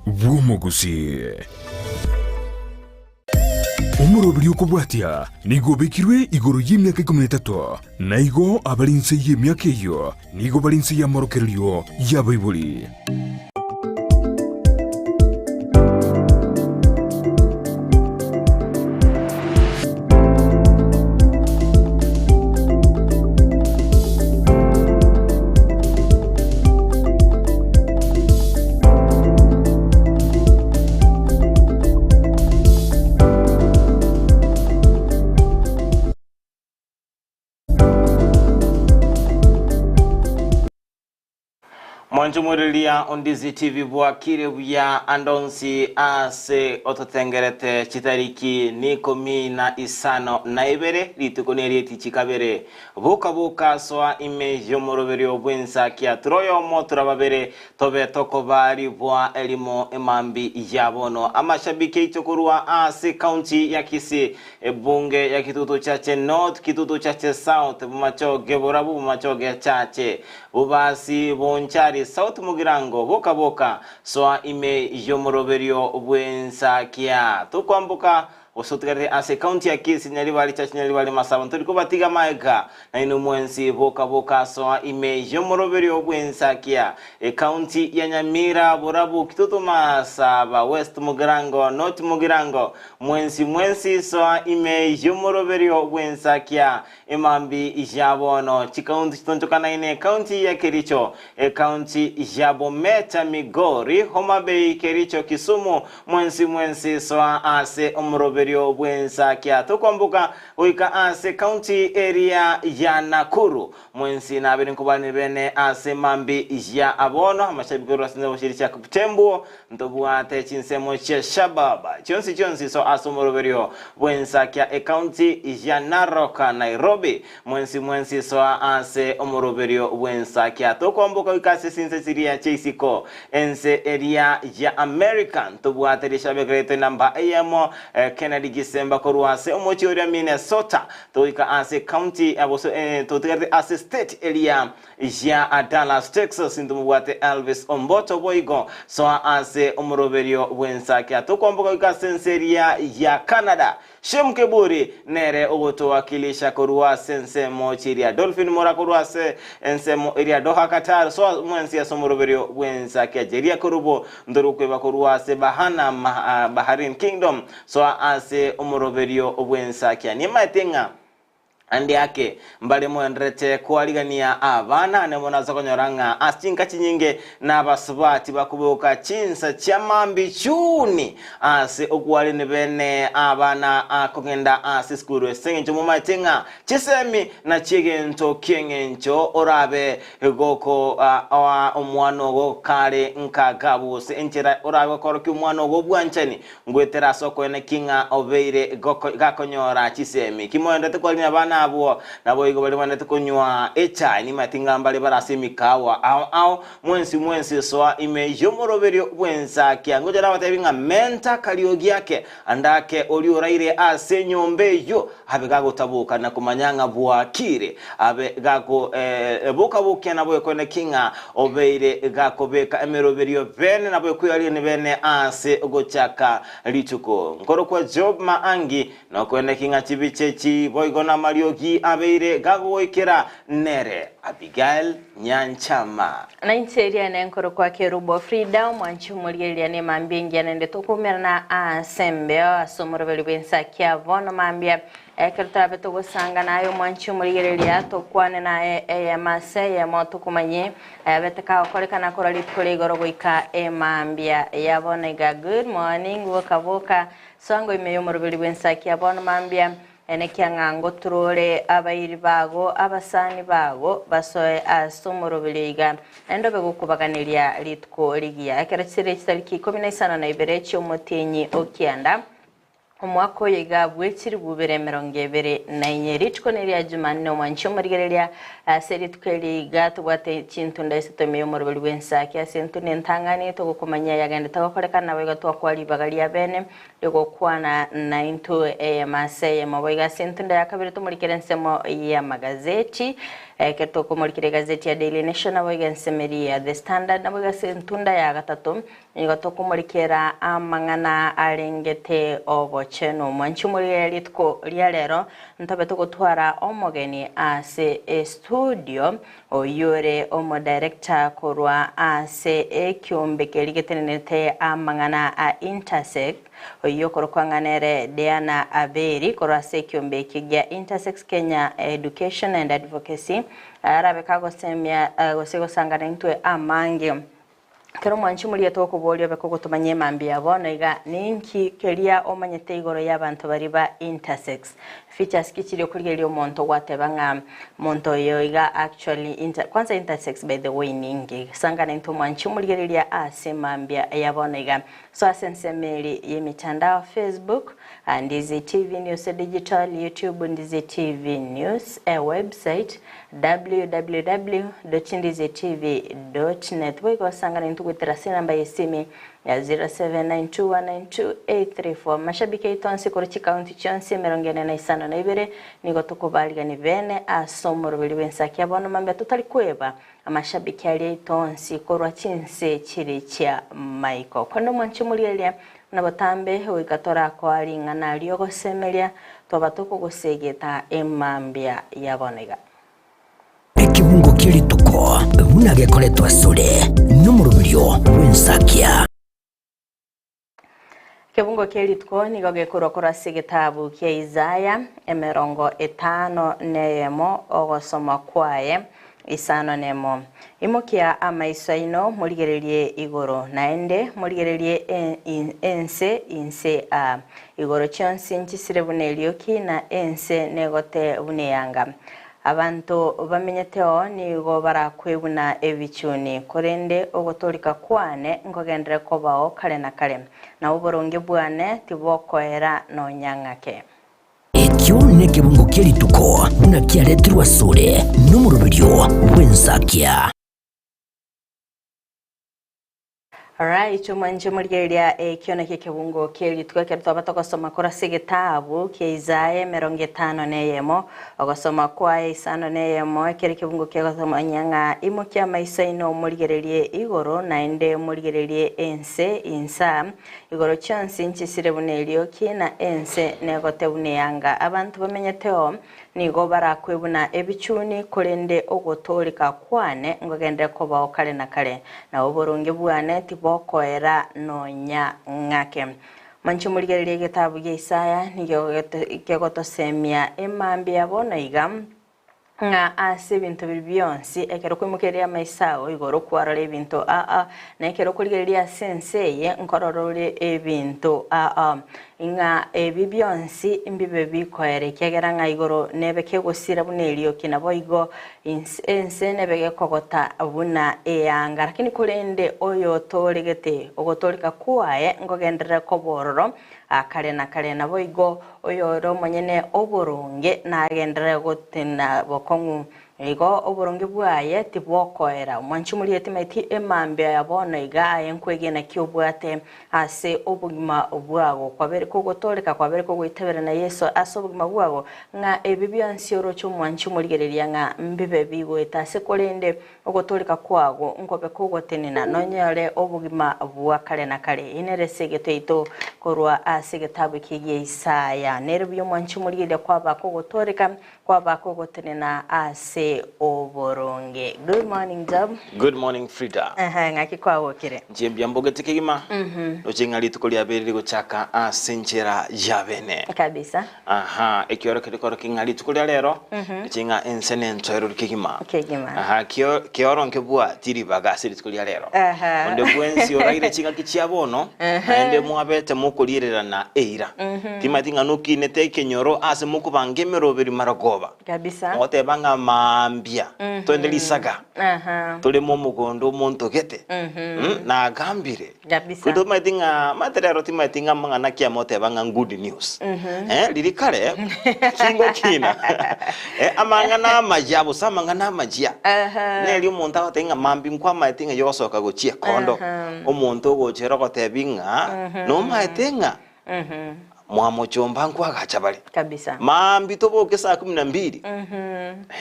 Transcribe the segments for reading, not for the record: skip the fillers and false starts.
bw'omogusii. Omoroberi okobwatia nigo obekirwe igoro y'emiaka ikomi na etato, na igo abare inse y'emiaka eyio nigo bare inse y'amorokererio y'abaibori. Mwanchomoriria Ondizi TV bwakire buya ande onsi ase ototengerete chitariki nikomi na isano na ibere rituko nerietichi kabere Boka boka soa ime y'omoroberio bw'ensakia, ture oyomo ture babere, tobe tokobaribwa erimo emambi ya bono. Amashabiki aito korwa ase county ya Kisii, ebunge ya Kitutu Chache North, Kitutu Chache South, Bomachoge Borabu, Bomachoge Chache, Bobasi, Bonchari, South Mugirango, boka boka soa ime y'omoroberio bw'ensakia. Tokwamboka Gose otigarete ase ekaunti ya Kisii, Nyaribari Church, Nyaribari Masaba, ntori kobatiga magega nainwe mwensi boka boka soa ime y'omoroberio bw'ensakia. Ekaunti ya Nyamira, Borabu, Kitutu Masaba, West Mugirango, North Mugirango, mwensi mwensi soa ime y'omoroberio bw'ensakia. Emambi ya bono chikaunti chitonchokanaine ekaunti ya Kericho, ekaunti ya Bomet, Migori, Homa Bay, Kericho, Kisumu, mwensi mwensi soa ase omoroberio bw'ensakia tokwamboka goika ase county eria ya Nakuru. Mwensi nabere nkobanire bene ase mambi ya bono amashabiki korwa ase chinsemo chiria chia Kaptembwo ntobwate chinsemo chia Shabab chionsi chionsi soa ase omoroberio bw'ensakia ecounty ya Narok, Nairobi. Mwensi mwensi soa ase omoroberio bw'ensakia tokwamboka goika ase chinse chiria chia isiko Ense eria ya America ntobwate rishabiki riaito enamba eyemo, Kennedy Gisemba korwa ase omochie oria Minnesota, togoika ase county gose totigarete ase state eria ya Dallas Texas ntomobwate Elvis Omboto boigo soa ase omoroberio bw'ensakia tokwamboka goika ase ense eria ya Canada. Shem Keburi nere ogotowakilisha korwa ase ensemo chiria Dolphin Mora korwa ase ensemo eria Doha Qatar soa mwensi ase omoroberio bw'ensakia Jeria Kerubo ntorukweba korwa ase Bahana Bahrain Kingdom soa ase omoroberio bw'ensakia Nimaete ng'a Ande ake mbare moenderete koarigania abana, ane mono ase okonyora ng'a ase chinka chinyinge nabasubati bakoboka chinsa chia mambia chuni ase okwareni bene abana akogenda ase esukuru ase engencho momaete ng'a chisemi nachio egento ki'engencho orabe goko oa omwana ogo kare nkagabu gose enchera orabe gokorokia omwana ogo obwanchani Ngoetera ase okoenekia ng'a obeire gakonyora chisemi. Ki moendete kwarina abana abwo? Naboigo baria moendete konywa echae, nimaeti ng'a mbare bare ase emikawa ao ao. Mwensi mwensi soa ime y'omoroberio bw'ensakia. Ngocha nabatebi ng'a menta akariogi ake, ande ake oria oraire ase enyomba eyio abe gagotaboka na komanya ng'a bwakire, abe gako boka-bokia nabo ekoenekia ng'a obeire gakobeka emeroberio bene nabo ekoyarigia bene ase ogochaka rituko. Nkorokwa Job Maangi, nokoenekia ng'a chibicha echi boigo namariogi abeire gagogoikera nere Abigail Nyanchama. Na inche eria nenkorokwa Kerubo Frida, omwanchi omorigereria nemambia engiya naende tokoumerana ase embeo ase omoroberi bw'ensakia bono mambia. Ekero torabe togosanga naye omwanchi omorigereria tokwane naye eyemo ase eyemo tokomanye ayabete kagokorekana korwa rituko ria igoro goika emambia ya bono iga. Good morning boka boka soango ime y'omoroberi bw'ensakia bono mambia. Enekia ng'a ngoturore abairi bago, abasani bago, basoe ase omoroberio iga, naende obe gokobaganeria rituko rigiya. Ekero chire chitariki ikomi na isano na ibere chi'omotienyi o kianda, omwaka oyo iga bwe chilifu ibere emerongo ebere na inye. Rituko neria Jumanne, omwanchi omorigereria ase rituko eri iga tobwate chintunda isato ime y'omoroberi bw'ensaki. Ase entunda entang'ani togokomanyia yagendete gokorekana, naboigo twakwa ribaga ria bene Rigokwana naintwe eyemo ase eyemo. Boigo ase entunda ya kabere tomorikere ensemo y'amagazeti. Ekero tokomorikera egazeti ya Daily Nation nabo iga ensemeri ya The Standard nabo iga ase entunda ya gatato nigo tokomorikera amang'ana arengete obochenu. Mwanche omorigereria rituko ria rero ntobe togotwara omogeni ase estudio oyio ore omodirector korwa ase ekiombe keria getenenete amang'ana a Intersex Oyio okorokwa ng'a nere Diana Aberi korwa ase ekiombe ekio gia Intersex Kenya Education and Advocacy arabe kagosemia gose gosangana intwe amange. Ekero omwanchi omoriete gokoboria obe kogotomanya emambia ya bono iga ninki keria omanyete igoro y'abanto baria ba intersex? Features ki chiria okorigereria omonto gwateba ng'a monto oyo iga actually inter kwanza intersex by the way ninki? Sangana intwe omwanchi omorigereria ase emambia ya bono iga. Soa ase ensemo eri y'emitandao, Facebook, Ndizi TV News Digital, YouTube, Ndizi TV News, ewebsite, www.ndizitv.net. Boigo osangane intwe goetera ase enamba y'esimi ya 0792192834. Mashabiki aito onsi korwa chikaunti chionsi emerongo ene na isano na ibere nigo tokobarigani bene ase omoroberi bw'ensaki ya bono mambia totari kweba Amashabiki aria aito onsi korwa chinse chiri chia maiko. Korende omwanche omorieria buna botambe goika torakoa ring'ana ri'ogosemeria, twaba tokogosegeta emambia ya bono iga. Ekebungo kie rituko buna gekoretwa asore nomoroberio bw'ensakia. Ekebungo kie rituko nigo gekorwa korwa ase egetabu kia Isaya emerongo etano neyemo ogosoma kwaye isano nemo. Imokia amaiso aino morigererie igoro, naende morigererie ense inse aa. Igoro chionsi nchisire buna erioki, na ense negote buna eanga. Abanto bamenyeteo nigo barakwe buna ebichuni, korende ogotooreka kwane nkogenderere kobao kare na kare, na oboronge bwane tibokoera nonya ng'ake. Ekio nekebungo kie rituko buna kiaretirwe asore nomoroberio bw'ensakia. Alright, omwanche omorigereria ekio nakio ekebungo kie rituko ekero twaba togosoma korwa ase egetabu kia Isaya emerongo etano na eyemo, ogosoma kwaye isano na eyemo, ekero ekebungo kiagosomania ng'a imokia amaiso aino morigererie igoro naende morigererie ense insa, igoro chionsi nchisire buna erioki na ense negote buna eanga. Abanto bamenyeteo Nigo barakwe buna ebichuni, korende ogotooreka kwane ngogenderere kobao kare na kare, na oboronge bwane tibokoera nonya ng'ake. Manche morigererie egetabu gia Isaya, nigo kegotosemia emambia bono iga, ng'a ase ebinto biria bionsi, ekero koimokereria amaiso ao igoro kwarora ebinto aa, na ekero okorigereria ase ense eye nkorora ore ebinto aa. Ng'a ebi bionsi mbibe bikoera, ekiagera ng'a igoro nebe kegosira buna erioki, naboigo ense nebe gekogota buna eanga. Lakini korende oyotooregete, ogotooreka kwaye nkogenderere koba ororo kare na kare, naboigo oyore omonyene oboronge nagenderere gotenena bokong'u. Igo oboronge bwaye tibokoera. Omwanchi omoria timaeti emambia ya bono iga aye nkwegena ki obwate ase obogima bwago. Kwabere kogotooreka, kwabere kogoitabera na Yeso ase obogima bwago, ng'a ebi bionsi oroche omwanchi omorigereria ng'a mbibe bigoeta ase korende ogotooreka kwago nkobe kogotenena nonyore obogima bwa kare na kare. Inere ase egeto yaito korwa ase egetabu eke gia Isaya. Nere buya omwanchi omorigereria kwaba kogotooreka Kwaba kogotenena ase oboronge. Good morning Job. Good morning Frida. Ehe, ng'aki kwagokire? Inche mbuya mbogete kegima, roche ng'a rituko riabeire rigochaka ase enchera ya bene. Kabisa. Aha, ekiorokererio korokia ng'a rituko ria rero, roche ng'a ense nentoereru kegima. Kegima. Aha, kio keoro nkebwati ribaga ase rituko ria rero. Aha. Onde bwensi oraire ching'aki chia bono, naende mwabete mokoriererana eira. Timanyeti ng'a nokinete ekenyoro ase mokobanga emeroberi marogoba, Kabisa. mogoteba ng'a mambia toende risaga, Aha. toreme omogondo omonto gete, Mm, nagambire. Kabisa. Korende omanyeti ng'a omanyete rero timanyeti ng'a amang'ana ki amoteba ng'a good news. Eh, riria kare, kingokina, eh, amang'ana amaya gose amang'ana amachia, Aha. neri omonto agotebia ng'a mambia nkwamaete ng'a yogosoka gochia ekondo, Aha. omonto ogocha ere ogotebi ng'a, nomaete ng'a. Mwamochomba nkwagacha bare. Kabisa. Maambia toboke saa kumi na mbili,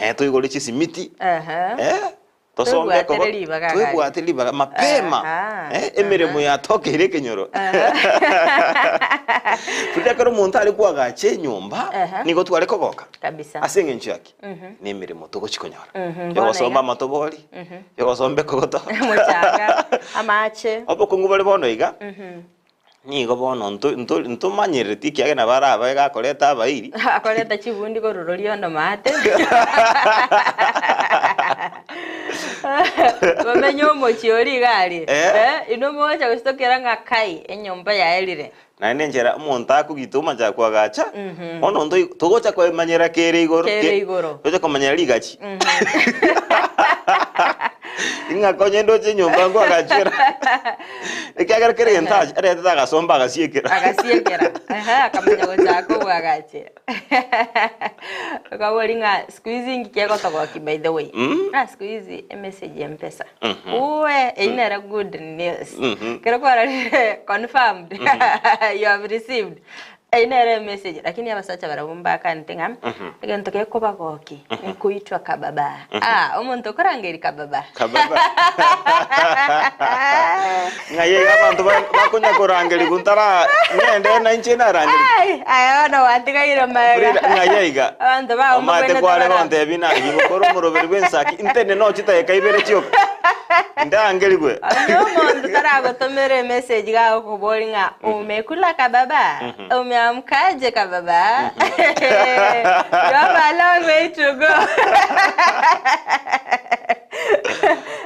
eh, toigore chisimiti, Ehe. eh, tosombe Twebwatire ekobo- ribaga gari. twebwatire ribaga mapema, Aha, eh, emeremo yatokeire ekenyoro. Frida ekero omonto are kwagacha enyomba, Aha. nigo tware kogoka. Kabisa. Ase eng'encho yaki? Na emeremo togochi konyora. Mhm, bono Yogosomba iga. amatobori, yogosomba ekogoto. Omochanga, amache. Obokong'u bore bono iga, Nigo bono nto- nto- ntomanyereti ekiagera nabo arabe gakoreta abairi. Akoreta chibundi korwa roria onde maate. Bamenye omochie oria iga aria. Eh. Eh, inwe mogocha gositokera ng'a kai, enyomba yaerire. Naende enchera omonto akogita omacha koagacha, bono ntoi togocha koemanyera kere igoro. Kere ke- igoro. Togocha komanyera rigachi. Ing'a konye ndoche enyomba nkoagachera. Ekiagera kera egento achi- aretete agasomba agasiekera. Agasiekera. Ehe, akamanya gochaka obwagachi. Okabori ng'a siku hizi inki kegotogoki by the way. Mm. Ah, siku hizi emessage ya mpesa. Mhm. Uwe, eyio nere good news. Mhm. Kero kwarorire confirmed you have received. Eyio nere emessage lakini abasacha barabwo mbakanete ng'a egento gekobagoki nkoitwa kababa. Ah, omonto okorangeria kababa. Kababa. Ng'a yeiga abanto ba- bakonya korangerigwa ntara ng'ende na inche narangerigwa. Ai, aye bono gwatigaire magega. Frida, ng'a yeiga. Abanto bao Omanyete mbabwenerete kware bara- gontebia ng'a ngokora omoroberi bw'ensaki intene nochitageka ibere chioka. Ndangerigwe. Onye omonto taragotomera emessage gagokoboria ng'a umekula kababa, umeamkaje kababa, you have a long way to go.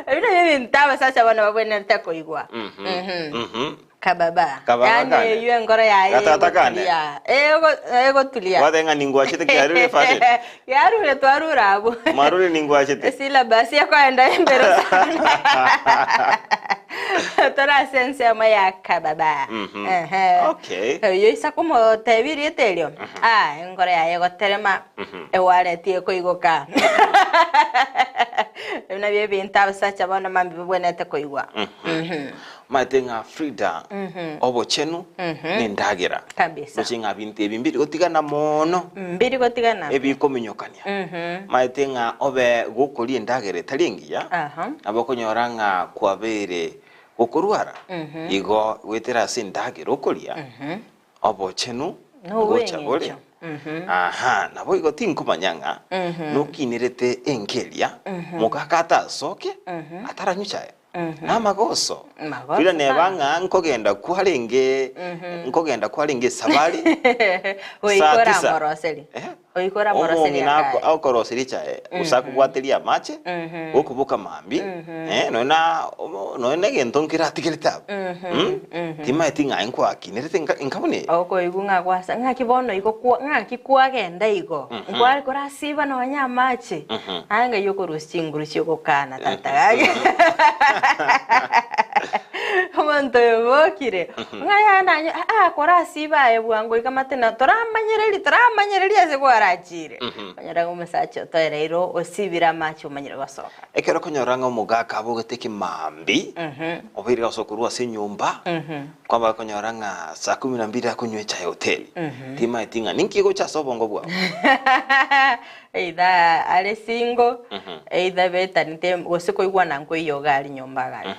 Ebio nabio ebinto abasacha bono babwenerete koigwa. Mhm. Kababa. Kababa Yaani kane. eyio enkoro yaye Gatata kane. egotulia. Ego- Egotulia. Gwateba ng'a ningwachete kiarure fashion. Yarure twarure abwo. Mwarure ningwachete. Syllabus ekoenda embere sana. Tore ase ensemo ya kababa. Mhm. Ehe. Okay. Oyo isa komotebia erieta erio, ah, enkoro yaye egoterema, ewareti ekoigoka. Ebio nabio ebinto abasacha bono mambia babwenerete koigwa. Mhm. Omanyete ng'a Frida, obochenu nendagera. Kabisa. Roche ng'a binto ebi mbiri gotigana mono, Mbiri gotigana. ebikominyokania. Omanyete ng'a obe gokoria endagera etari engiya, Aha. nabo okonyora ng'a kwabeire gokorwara. Igo goetera ase endagera okoria, obochenu ngocha bore. Nobw'eng'encho. Aha, naboigo tinkomanya ng'a nokinerete enka eria, mogaka atasoke, ataranywa chae. Namagoso. Magoso Frida neba sana. ng'a nkogenda kwarenge nkogenda kwarenge esabari Goika saa tisa. oramoroseri. Eh? Goika oramoroseri Omong'ina ako- akaye. akoroseria echae gose akobwateria amache gokoboka mambia eh, nonya na omo- nonya na egento nkeratigerete abwo Mm? Timaeti ng'a nkwakinerete nka nka buna eye. Okoigwa ng'a gwasa ng'aki bono igo kwa ng'aki kwagenda igo nkware korasiba nonya amache aye ng'ai okorusia chinguru chi'ogokana tata gaki omonto oyo obokire ng'a yaani nanye aa korasiba aye bwango iga mate na toramanyereri toramanyereri ase kwarachire onyore ng'a omosacha otoereire osibire amache omanyire gosoka. Ekero okonyora ng'a omogaka abogete ekemambi, obeire gose okorwa ase enyomba, kwaba okonyora ng'a saa kumi na mbili akonywa echae hoteli, timaeti ng'a ninki egocha ase obongo bwao. Either are single, either betanete gose koigwana nkoiyo iga aria nyomba iga aria.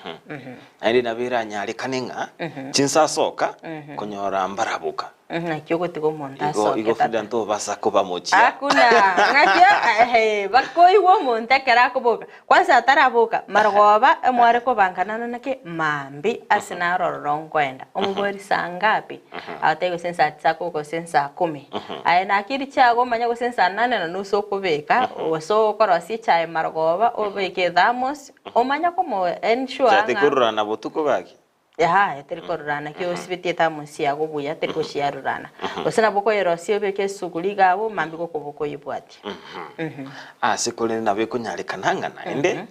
Naende nabo eranyarekane ng'a chinsa asoka, konyora mbaraboka. Naki ogotiga omonto Igo asoke igo tata. Frida ntobasa kobamochia. Hakuna ng'aki ehe bakoigwa omonto ekero akoboka kwanza ataraboka marogoba emware kobankana naki mambi ase naro ororo nkoenda omobori saa ngapi agotebia gose nsaa tisa akoboka gose nsaa kumi aye naki richiago omanye gose nsaa nane na nusu okobeka gose okorosia echae marogoba obeke ethermos omanye komo ensure Chate ng'a kororana botuko gaki. Yaya, teri kororana ki osibetie ethamusi yago buya, teri gochiarorana. Gose nabo okoyerosia obeke esuguri iga abwo, mambia gokoboka oyebwatie. Ase korende nabo ekonyarekana ng'a naende,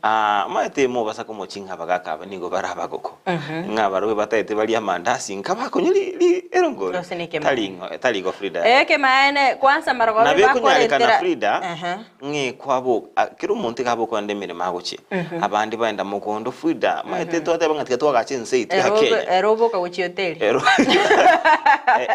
ah, omanyete mobasa komochia ng'a abagaka aba nigo bare abagoko, ng'a barabwo bataete barie amandasi nka bakonywa ri- ri erongori. Gose nekemaene. Tari ing'o tari igo Frida. Ekemaene, kwanza marogoba Nabo ekonyarekana bakoretera Frida, Ehe. ng'e kwabo kera omonto iga abokogenda emeremo agochia, abande baenda mogondo Frida, omanyete twateba ng'a tiga twagache ense. ense yaito ya Ere obe- Kenya. ere oboka gochia hoteli. Ero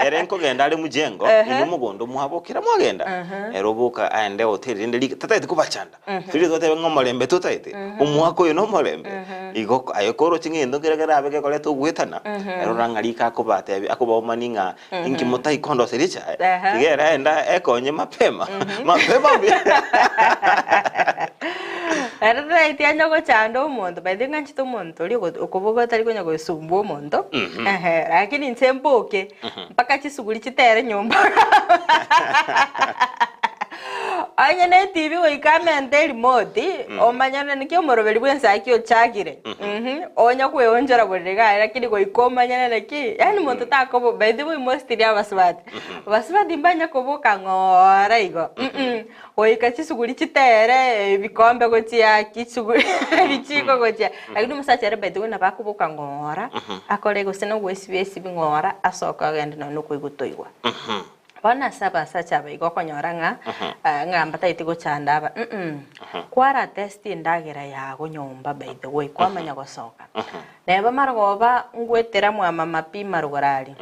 ere nkogenda are mujengo, inwe mogondo mwabokera mwagenda, ere oboka aende hoteli rende ri tataeti kobachanda. Tiri totebe ng'a omorembe totaete, omwaka oyo nomorembe. Igo aye koroche ng'a egento nkere kerabe gekoreta ogwetana, ere orora ng'a rika akobatebia akobaomani ng'a inki motai kondoseria echae, tiga ere aende ekonye mapema, mapema mbuya. Ere tataeti onye gochanda omonto, by the way ng'anchete omonto oria ogo okoboka otari konya gosumbua omonto, ehe, lakini inche mboke, mpaka chisuguri chitere nyomba. Onye ne TV goika amente erimote, omanyane naki omoroberi bw'ensaki ochakire, mhm, onya kweonchora borere iga aye lakini goika omanyane naki, yaani monto takobo by the way mostly abasubati, abasubati mbanya koboka ng'oora igo mm, goika chisuguri chitere, ebikombe gochia, chisuguri ebichiko gochia, lakini omosacha ere by the way nabo akoboka ng'oora, akore gose na ogoesibia esibi ng'oora, asoke ogende nonye na okoigwa toigwa. Bono ase abasacha aba igo okonyora ng'a ng'a mbatagete gochanda aba mm kwara test endagera yago nyomba by the way kwamanya gosoka. Neba marogoba ngwetera mwa mama pi marogoro aria,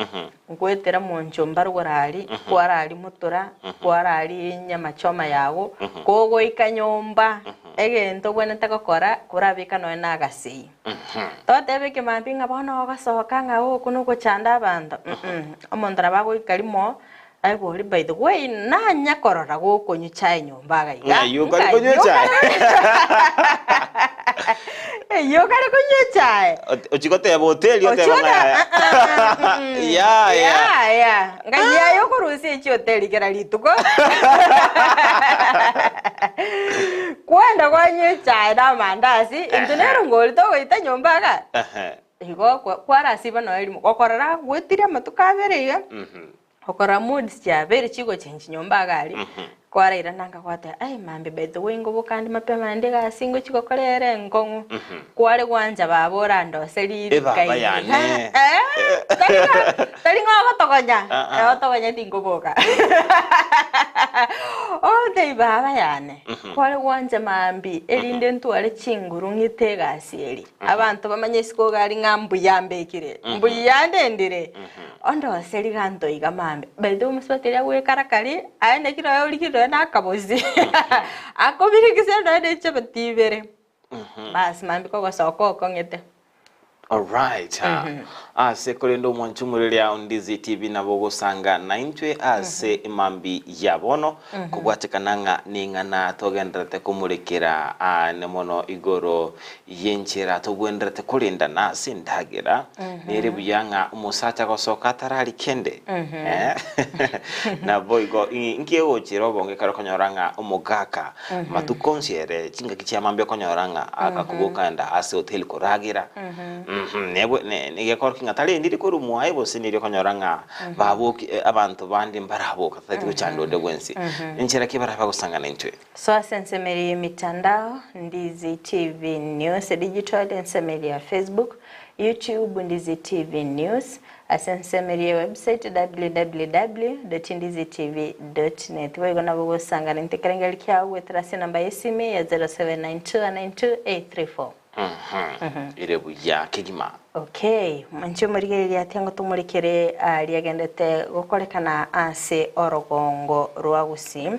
ngwetera monchomba rogoro aria, kwararia motura, kwararia enyama choma yago, kogoika nyomba egento obwenerete gokora korabeka nonye na agasei. Totebe ekemambia ng'a bono ogosoka ng'a okwo nogochanda abanto mm omonto nabo agoika rimo aibori by the way nanya korora gokonywa chae nyomba iga iga Ng'ai okare konywa echae? Eyio okare konywa echae Ochia goteba hoteli oteba Ochia ng'a yaya. Yaya. Yaya ngai yaye okorusia echihoteli kera rituko Kwenda kwanywa echae na amandasi, intwe nero ngori togoita nyomba iga. Igo kwarasiba nonya rimo, gokorora gwetire amatuko abere iga, okorora moods chiabeire chigochengi nyomba iga aria, kwarairana nka gwateba ai mambia by the way ngoboka ande mapema naende egasi ngochi gokora ere enkong'u, kware gwancha baba orandoserie Ebaba rika ime yane. tari ng'a tari ng'a ogotogonya, ogotogonya tinkoboka. Ogotebia baba yane. Kware gwancha mambia, erinde ntware chinguru ng'ite egasi eria. Abanto bamanye isiko iga aria ng'a mbuya mbekire, mbuya ndendire, ondose riganto iga mambia. By the way omosubati oria agwekara karia, aye naki nonya origire nonya na akabosi, akobirigisia nonya ne chichabati ibere, bas mambia kogosoka okong'ete. Alright. Ase korende omwanchi omoreria o Ndizi TV nabo ogosanga naintwe ase emambi ya bono kobwatekana ng'a ning'ana togendererete komorekera aane mono igoro y'enchera togwenderete korendana ase endagera nere buya ng'a omosacha gosoka atarari kende Eh? Naboigo inki egochera obonge ekero okonyora ng'a omogaka Matuko onsi ere chingaki chia mambia okonyora ng'a agakoboka enda ase hoteli koragera. Mhm, nebwe ne negekorokia ng'a tarendiri korwa mwaye gose neri okonyora ng'a baboki abanto bande mbaraboka tatageti gochanda onde bwensi. Enchera ki barabe bagosangana intwe? So ase ensemo ere y'emitandao, Ndizi TV News Digital, ensemo ere ya Facebook, YouTube, Ndizi TV News, Ase ensemo eria y'ewebsite www.ndizitv.net. Boigo nabo ogosangana intwe ekerengererio kiao goetera ase enamba y'esimi ya 0792922834. Ere buya kegima. Okay, inche omorigereria atia ngo tomorekere aria agendete gokorekana ase orogongo rwa Gusii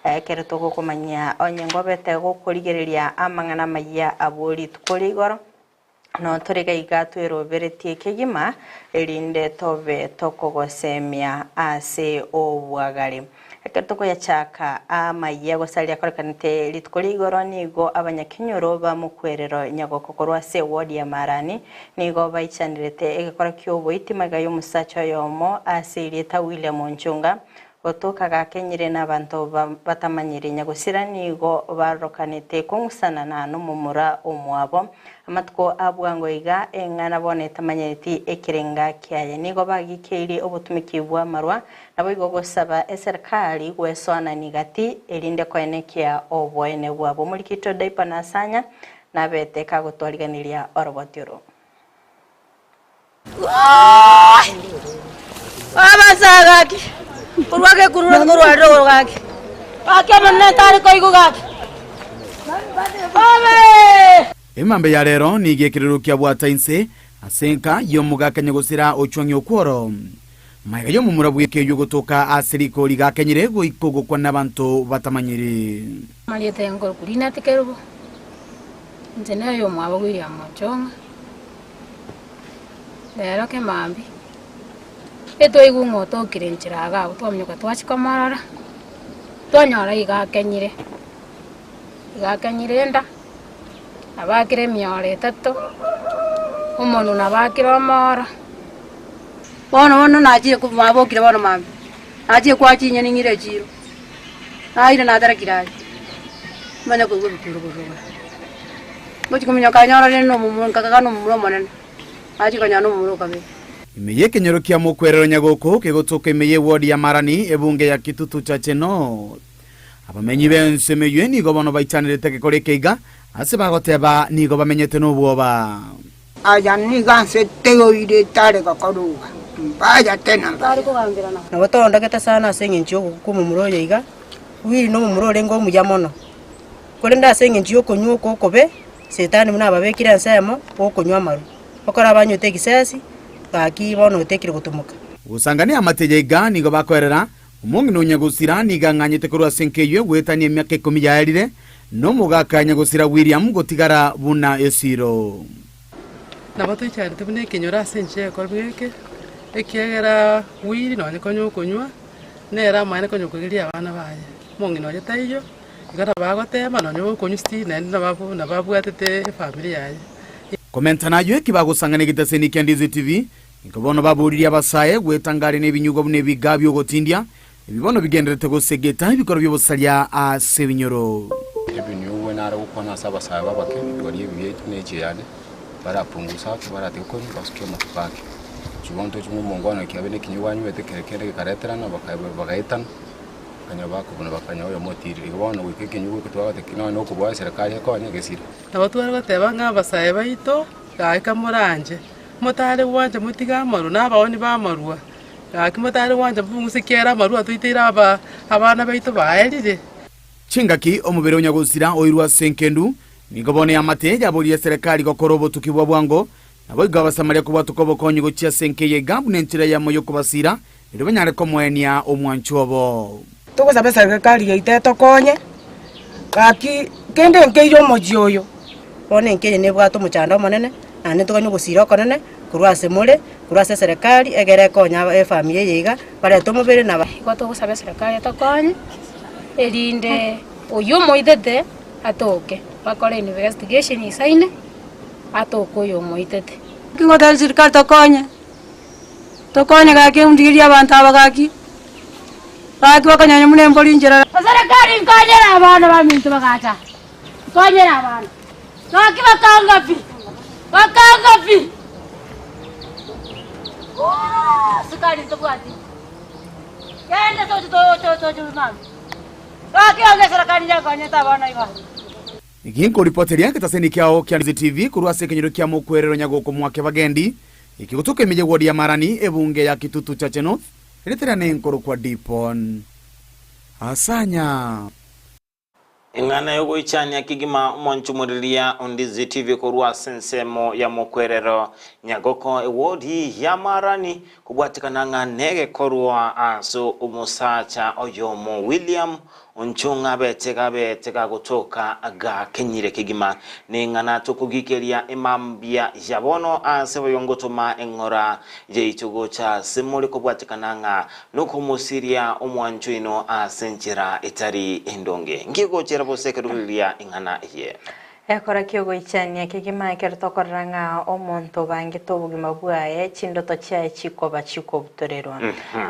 ekero togokomanyia onye ngobete gokorigereria amang'ana amayia abwo rituko ria igoro. Notore iga tweroberetie kegima, erinde tobe tokogosemia ase obwagare. Ekero tokoyachaka amayia gose aria akorekanete rituko ria igoro, nigo abanyakenyoro ba mokwerero nyagoko korwa ase eward ya Marani nigo baichanerete egekora ki'oboiti magega y'omosacha oyomo ase erieta William Onchunga Gotoka gakenyire nabanto batamanyiri nyagosira nigo barorokanete kong'usanana nomomura omwabo. Amatuko a bwango iga eng'ana bono etamanyeti ekerenga kiaye. Nigo bagikeirie obotumiki bw'amarwa naboigo gosaba eserikali gwesoanania gati erinde koenekia oboene bwabo. Omorikito Daipa Nasanya nabete kagotwariganiria oroboti oro. Abasae gaki, korwa gekurura korwa rogoro gaki, gaki omonene tari koigwa gaki. Obe! Emambia ya rero nigo ekerero kiabwata inse. Ase enka y'omogaka nyagosira ochwang'e okworo, magega y'omomura bw'ekeyio gotoka ase rikori gakenyire goika ogokwa nabanto batamanyiri. Amarieta y'enkoruku Rinati Kerubo, inche nere oyomwabo William Ochong'a, rero kemambia, etwaigwa ng'a otokire enchera iga abwo twaminyoka twachia komorora, twanyora iga akenyire, iga akenyire enda. Nabakire emioro etato, omonwa nabakire omooro. Bono bono nachire ko mwabokire bono mambia, nachire kwaa chinyeni ng'ire echiro, naire naterekire aria, manye koigwa ebikuro korwa igoro. Ngochia kominyoka nyore rende na omomura nkakaga na omomura omonene, nachia konyora na omomura o kabere. Ime y'ekenyoro kia Mokwerero Nyagoko kegotoka ime y'eward ya Marani ebunge ya Kitutu Chache North. Abamenyi b'ensemo eyio nigo bono baichanerete egekora eke iga, ase bagoteba nigo bamenyete nobwoba. Aya nigo ase teoire etare gokorugwa, mbaya tena mbaya. Nabo toondogete sana ase engencho y'ogokwa kw'omomura oyo iga, Wili nomomura orenge omuya mono. Korende ase engencho y'okonywa oko okobe, Setani buna ababekire ensemo, gokonywa amarwa. Ekero abanywete egisesi, gaki bono otekire gotumoka. Gosangania amateja iga nigo bakoerera, Omong'ina o nyagosira nigo ang'anyete korwa ase enka eyio goetania emiaka ikomi yaerire, na omogaka nyagosira William gotigara buna esiro. Nabo toichanete buna ekenyoro ase enchera y'egekorwa eke, ekiagera Willy nonye konya okonywa, nere amaene konya okoigeria abana baye. Omong'ina oye taiyo, igo nabo agotema nonye okonywa still naende nabo nabo abwatete efamiri yaye. Komenta nayio eki bagosang'ana egetaseni kia Ndizi TV, Inko bono baboririe abasae gwetanga are nebinyugwa buna ebigaa bi'ogotindia, ebi bono bigendererete gosegeta ebikoro bi'obosaria ase ebinyoro. Ebinyugwa nare gokwana ase abasae b'abake, baria ebibe biaito na echiyane, barapungusa ake, baratiga konywa, basuke amatuko ake. Chibonto chimwe omongwana ekiabe na ekinyugwa anywete kere kende gekareterana, bakaetana, bakanyora bakobuna bakanyora oyomo otirire. Igo bono goika ekinyugwa eke twagoteba ki nonya okobua eserekari ekonye gesire. Nabo tware goteba ng'a abasae baito, gaki moranche, Motare gwancha motige amarwa, na abaoni b'amarwa, gaki motare gwancha mobung'use ekiagera amarwa atoiteire aba abana baito baerire. Chingaki omobere o nyagosira oirwe ase enkendu, nigo bono eamate yaboria eserekari gokora obotuki bwa bwango, naboigo Abasamaria kobwatoka obokonyi gochia ase enka eye iga buna enchera eyemo y'okobasiira, erio banyare komoenia omwancho obo. Togosaba eserekari yaito etokonye, gaki kende nkeire omochie oyo. Bono enka eye nebwate omochando omonene, naende ntoganie ogosira okonene korwa ase more, korwa ase eserekari, egere ekonye aba efamiri eye iga, barete omobere na. Igo togosaba eserekari etokonye, erinde oyio omoitete atoke, bakore investigation isaine, atoke oyo omoitete. Ngotebia serikali tokonye. Tokonye gaki ndigirie abanto aba gaki, gaki bakonyanya buna embori inchera. Eserekari nkonyere abana baminto bagacha, nkonyere abana gaki bakanga pi, bakanga pi. Sukari ntobwati, genda toche toche toche mambia, gaki onge eserekari yakonyete abana iga. Ginkoripoteria egetaseni kiao kia Ndizi TV korwa ase ekenyoro kia Mokwerero Nyagoko Mwakebagendi, Eki gotoka emeyegwa ya Marani, ebunge ya Kitutu Chache North, ereterane nkorokwa Dipon Asanya. Eng'ana y'ogoichania kegima omonchumoriria o Ndizi TV korwa ase ensemo ya Mokwerero, Nyagoko, ewodi ya Marani, kobwatekana ng'a negekorwa ase omosacha oyomo William Onchong'a abete gabete gagotoka gakenyire kegima, neng'ana tokogikeria emambia ya bono ase boyongotoma eng'ora yaito gocha ase more kobwatekana ng'a nokomosiria omwancho oino ase enchera etari endonge. Ngegochera bose ekero riria eng'ana eye. Ekora ki'ogoichania kegima ekero tokorora ng'a omonto obangete obogima bwaye, chindoto chiaye chikoba chikobutorerwa.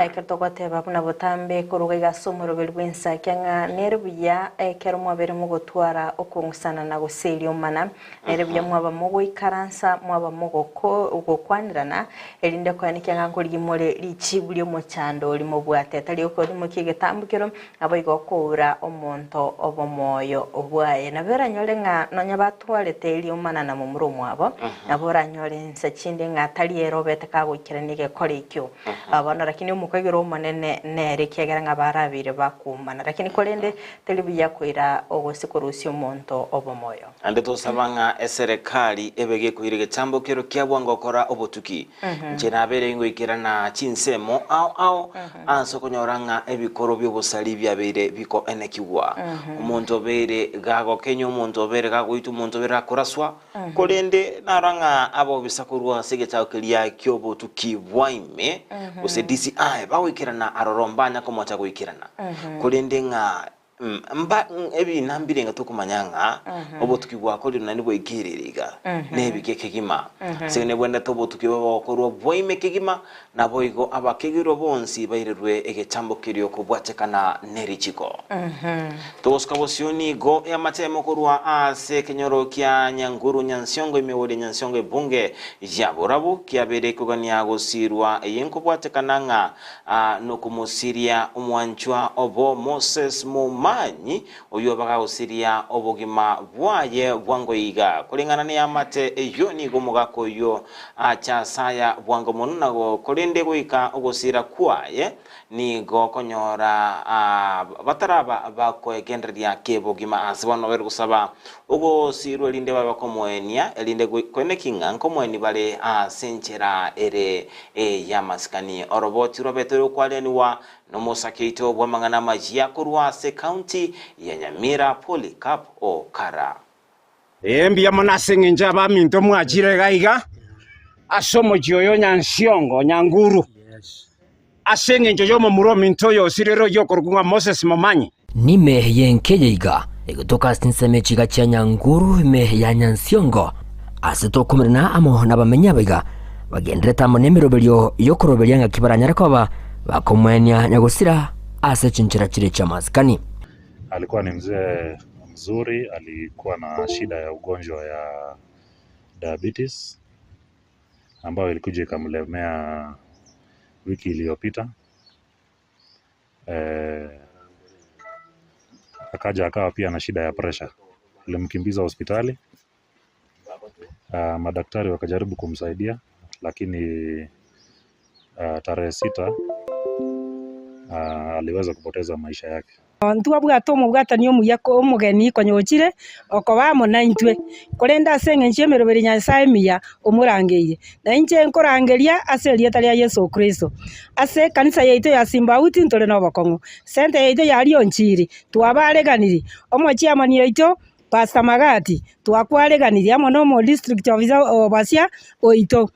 Ekero togoteba buna botambe koruga iga ase omoroberi bw'ensakia ng'a nere buya ekero mwabeire mogotwara okong'usana na gose eriomana, nere buya mwaba mogoikaransa, mwaba mogokwanerana, erinde koenekia ng'a nkorigia more richibu ri'omochando oria mobwate, tari okorimokia egetambokero, Naboigo okoura omonto obomoyo bwaye. Nabo eranyore ng'a nonya. Nonya batwarete eriomana na momura omwabo, nabo oranyore inse chinde ng'a tari ere obete kagoikerania egekora ekio. Bono lakini omokagerwa omonene nere ekiagera ng'a barabeire bakoumana. Lakini korende teri buya koira gose korusia omonto obomoyo. Naende tosaba ng'a eserekari ebe gekoira egetambo kero kia bwango gokora obotuki. Inche nabeire ingoikerana chinsemo ao ao ase okonyora ng'a ebikoro bi'obosari biabeire bikoenekigwa. Omonto obeire gagokenya, omonto obeire gagoitwa, omonto obeire gakoraswa, korende narora ng'a abobisa korwa ase egechao keria ki'obotuki bwa ime, gose DCI, bagoikerana aroro mbanya komocha goikerana. Korende ng'a Mba ebina mbire ng'a tokomanya ng'a obotuki bwakorirwe naende bwaikereire iga nebike kegima. Ase nebwenerete obotuki bobe bogokorwa bwaime kegima, naboigo abakegirwe bonsi bairerwe egechambo keria okobwatekana nerichiko. Togosuka bosio nigo eamatemo korwa ase ekenyoro kia Nyanguru Nyansiongo ime oria Nyansiongo ebunge ya Borabu kiabeire ekogania gosirwa eye nkobwatekana ng'a Aa nokomosiria omwanchwa obo Moses Momanyi, oyio bagagosiria obogima bwaye bwango iga. Koreng'ana neamate eyio nigo omogaka oyio acha asaya bwango mono na korende goika ogosira kwaye nigo konyora bataraba bakoegendereria kebogima ase bono bari gosaba ogosirwa erinde babe bakomoenia erinde koeneki ng'a nkomoeni bare ase enchera ere Ey'amasikani. Oroboti rwabete rokwarianigwa nomosake oito bw'amang'ana amayia korwa ase county ya Nyamira Polycarp Okara. Ee, mbuya mono ase engencho y'abaminto mwachire iga iga ase omochie oyo o Nyansiongo, Nyanguru, ase engencho y'omomura ominto oyo osirire oyio okorokwa ng'a Moses Momanyi. Nime y'enka eye iga egotoka ase chinsemo echiga chia Nyanguru ime ya Nyansiongo, ase tokomerana amo nabamenyi aba iga bagenderete amo nemeroberio y'okoroberia ng'aki baranyare koba bakomoenia nyagosira ase chinchera chire chi'amasikani. Alikuwa ni mzee mzuri, alikuwa na shida ya ugonjwa ya diabetes ambayo ilikuja ikamlemea wiki iliyopita. Akaja akawa pia na shida ya pressure, ilimkimbiza hospitali, madaktari wakajaribu kumsaidia lakini tarehe sita aliweza kupoteza maisha yake. Ntwabwate omobwatani omuya omogeni konya ochire okoba amo naintwe, korende ase engencho y'emeroberi ya Nyasae emiya omorangeire. Na inche nkorangeria ase erieta ria Yeso Kristo. Ase ekanisa yaito ya Simbauti ntore nobokong'u, Centre yaito ya Rionchiri twabareganirie, omochiamani oito Pastor Magati twakwareganirie amo na omo district officer obasia oito,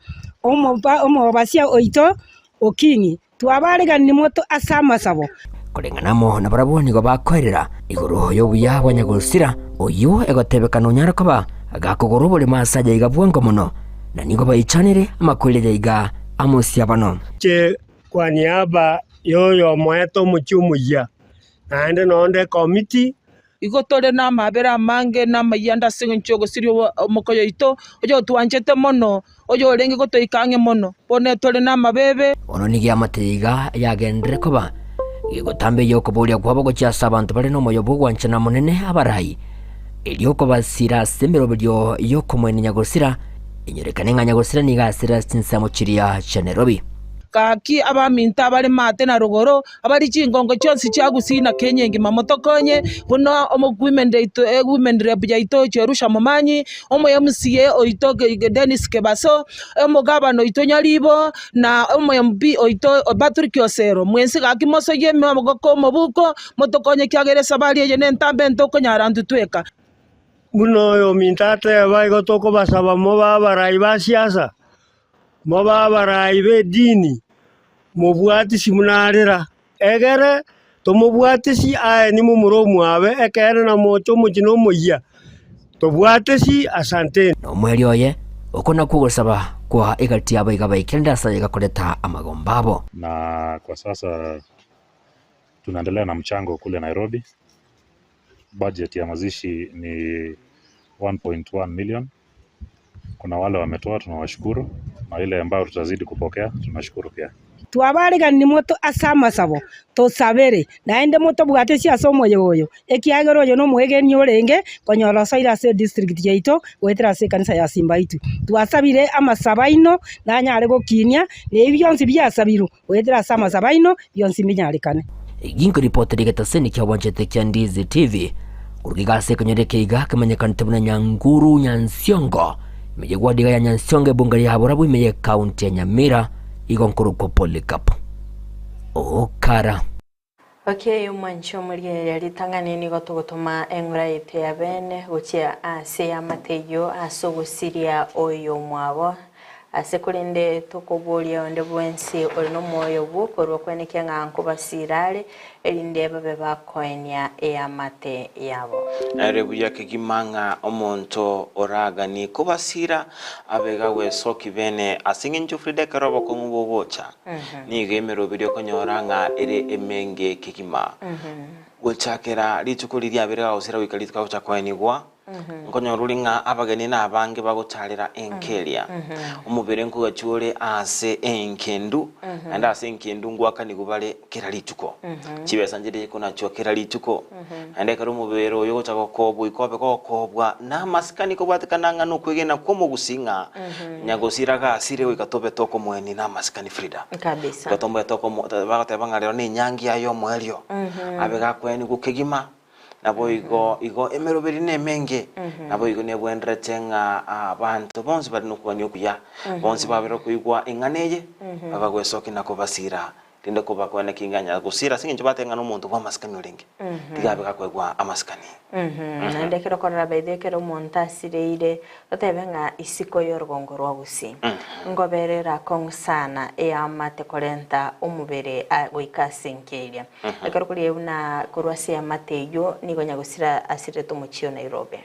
omobasia oito Okinyi. Twabareganirie moto ase amasabo. Koreng'ana amo nabarabwo nigo bakoerera igoro y'obuya bwa nyagosira, oyio egotebekana onyare koba gakogora oboremo ase aye iga bwango mono, na nigo baichanire amakweri aye iga amosiabano. Inche kwa niaba y'oyomoete omochie omoyia, naende nonde ekomiti. Igo tore namaabera amange na amayianda ase engencho y'ogosiria omokoyo oito, oyotwanchete mono, oyorenge gotoika ang'e mono. Bono tore namabeebe. Bono nigo eamate iga yagenderere koba gegotambia okoboria kwabo gochia ase abanto bare nomoyo bw'ogwanchana monene abarai, erio okobasira ase emeroberio y'okomoenia nyagosira, enyorekane ng'a nyagosira nigo asire ase chinsemo chiria chia Nairobi. Gaki abaminto abare maate na rogoro, Abari chingongo chionsi chia Gusii na Kenya engima motokonye, buna women rep yaito Jerusha Momanyi, omo MCA oito Dennis Kebaso, omogabana oito Nyaribo, na omo MP oito Patrick Osero. Mwensi gaki mosoyie amaboko omobuko, motokonye ekiagera esabari eye nentambe ntokonyara intwe tweka. Buna oyominto ateba, igo tokobasaba mobe abarai ba siasa, Mobe abarai b'edini, mobwatisi buna arera, egere tomobwatisi aye nimomura omwabe, ekeene na moche omochie nomoyia, tobwatisi asanteni. Na omoerio oye, oko nakwo ogosaba kwa egati yabo iga baikerende ase aye gakoreta amagomba abo. Na kwa sasa tunaendelea na mchango kule Nairobi, budget ya mazishi ni 1.1 million. Kuna wale wametoa tunawashukuru, na ile ambayo tutazidi kupokea tunashukuru pia. Twabareganiri moto ase amasabo, tosabere, naende motobwatesie ase omoyega oyo, ekiagera oyo nomoegeni orenge konyora osoire ase edistrict yaito goetera ase ekanisa ya Simbaitu. Twasabire amasabo aino nanyare gokinia, na ebi bionsi biasabirwe goetera ase amasabo aino bionsi mbinyarekane. Ginkoripotera egetaseni kia obwanchete kia Ndizi TV, korwa iga ase ekenyoro eke iga kemanyekanete buna Nyanguru Nyansiongo, ime y'eward iga ya Nyansiongo ebunge ria Borabu ime y'ecounty ya Nyamira, igo nkorokwa Polycarp Okara. Okay, omwanchi omorigereria ritang'ani nigo togotoma eng'ora yaito ya bene gochia ase eamate eyio ase ogosiria oyomwabo. Ase korende tokoboria onde bwensi ore nomoyo bw'okorua kwenekia ng'a nkobasiira are, erinde babe bakoenia eamate yabo. Ere buya kegima ng'a omonto oraganie kobasiira abe gagwesokia bene, ase engencho Frida ekero obokong'u bogocha, nigo emeroberio okonyora ng'a ere emenge kegima. Gochakera rituko riria abere gagosira goika rituko agocha koenigwa, Nkonyora ore ng'a abageni nabange bagotarera enka eria. Omobere nkogachwa ore aase enkendu, naende ase enkendu ngwakanigwe bare kera rituko. Chibesa nchire chikonachwa kera rituko. Naende ekero omobere oyo ogocha gokobwa goika obe gokobwa namasikani kobwatekana ng'a nokwegena kw'omogusii ng'a nyagosira gasire goika tobe tokomoenia namasikani Frida. Kabisa. Goika tobe tokomo bagoteba ng'a rero nenyangi yaye omoerio, abe gakoenigwa kegima. Naboigo igo emeroberi nemenge, naboigo nebwenderete ng'a abanto bonsi bare nokogania okuya, bonsi babere koigwa eng'ana eye, babagwesokia na kobasiira, rinde kobakoena ki ng'a gosira ase eng'encho bateba ng'a nomonto bw'amasikani orenge, tiga abe gakoegwa amasikani. Naende ekero okorora by the way ekero omonto asireire, Totebe ng'a isiko y'orogongo rwa gusii ngoberere akong'u sana eamate korenta omobere goika ase enka eria. Ekero koria buna korwa ase eamate eyio nigo nyagosira asirete omochie o Nairobi.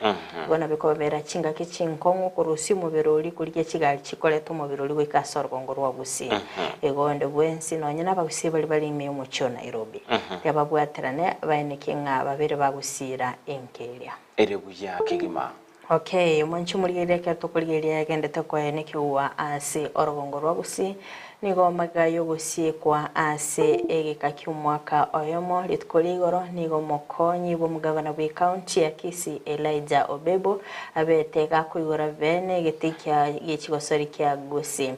Igo nabo ekobabera chingaki chinkong'u korusia omobere oria korigia chigari chikoreta omobere oria goika ase orogongo rwa gusii. Igo onde bwensi nonye nabagusii baria bare ime y'omochie o Nairobi riria babwaterane baenekie ng'a babere bagusira enka eria. Ere buya kegima. Okay, omonche omorigereria ekero tokorigereria yagendete koenekigwa ase orogongo rwa Gusii, nigo magega y'ogosiekwa ase egeka ki'omwaka oyomo rituko ria igoro nigo omokonyi bw'omogavana bw'ecounty ya Kisii Elijah Obebo abete gakoigora bene egete kia giechigosori kia Gusii.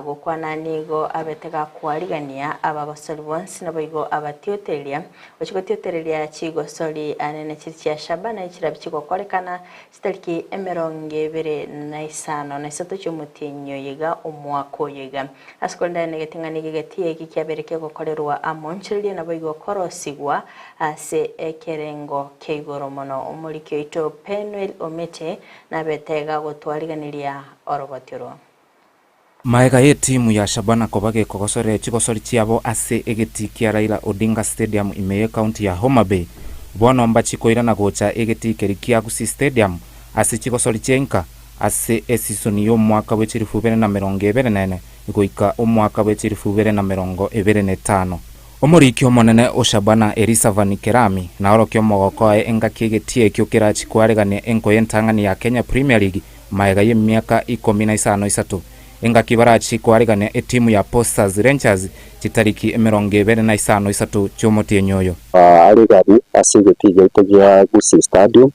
Gokwana nigo abete gakwarigania abagosori bonsi naboigo abatioteria Gochia gotiotereria chigosori anene chiri chia shaba na echirabi chigokorekana chitariki emerongo ebere na isano na isato chi'omotienyi oyo iga omwaka oyo iga. Ase korende aye negeti ng'a nigo egetii eki kiabeire kegokorerwa amonchoreria naboigo korosigwa ase ekerengo kia igoro mono. Omoriki oito Penuel Omete nabete iga gotwariganeria oroboti orwo. Magega y'etimu ya Shabana koba gekogosoria chigosori chiabo ase egetii kia Raila Odinga Stadium ime y'ecounty ya Homa Bay, bono mbachi koirana gocha egetii keria kia Gusii Stadium ase chigosori chia inka ase esisoni y'omwaka bwe chilifu ibere na merongo ebere na ene goika omwaka bwe chilifu ibere na merongo ebere na etano. Omoriki omonene o Shabana Elisavani Kerami naorokia omogoko aye engaki egetii ekio kerachi koaregania enko y'entang'ani ya Kenya Premier League Magega y'emiaka ikomi na isano isato, engaki barachie koarigania etimu ya Posta Rangers chitariki emerongo ebere na isano isato chi'omotienyi oyo. Are gari ase egetii giaito gia Gusii Stadium,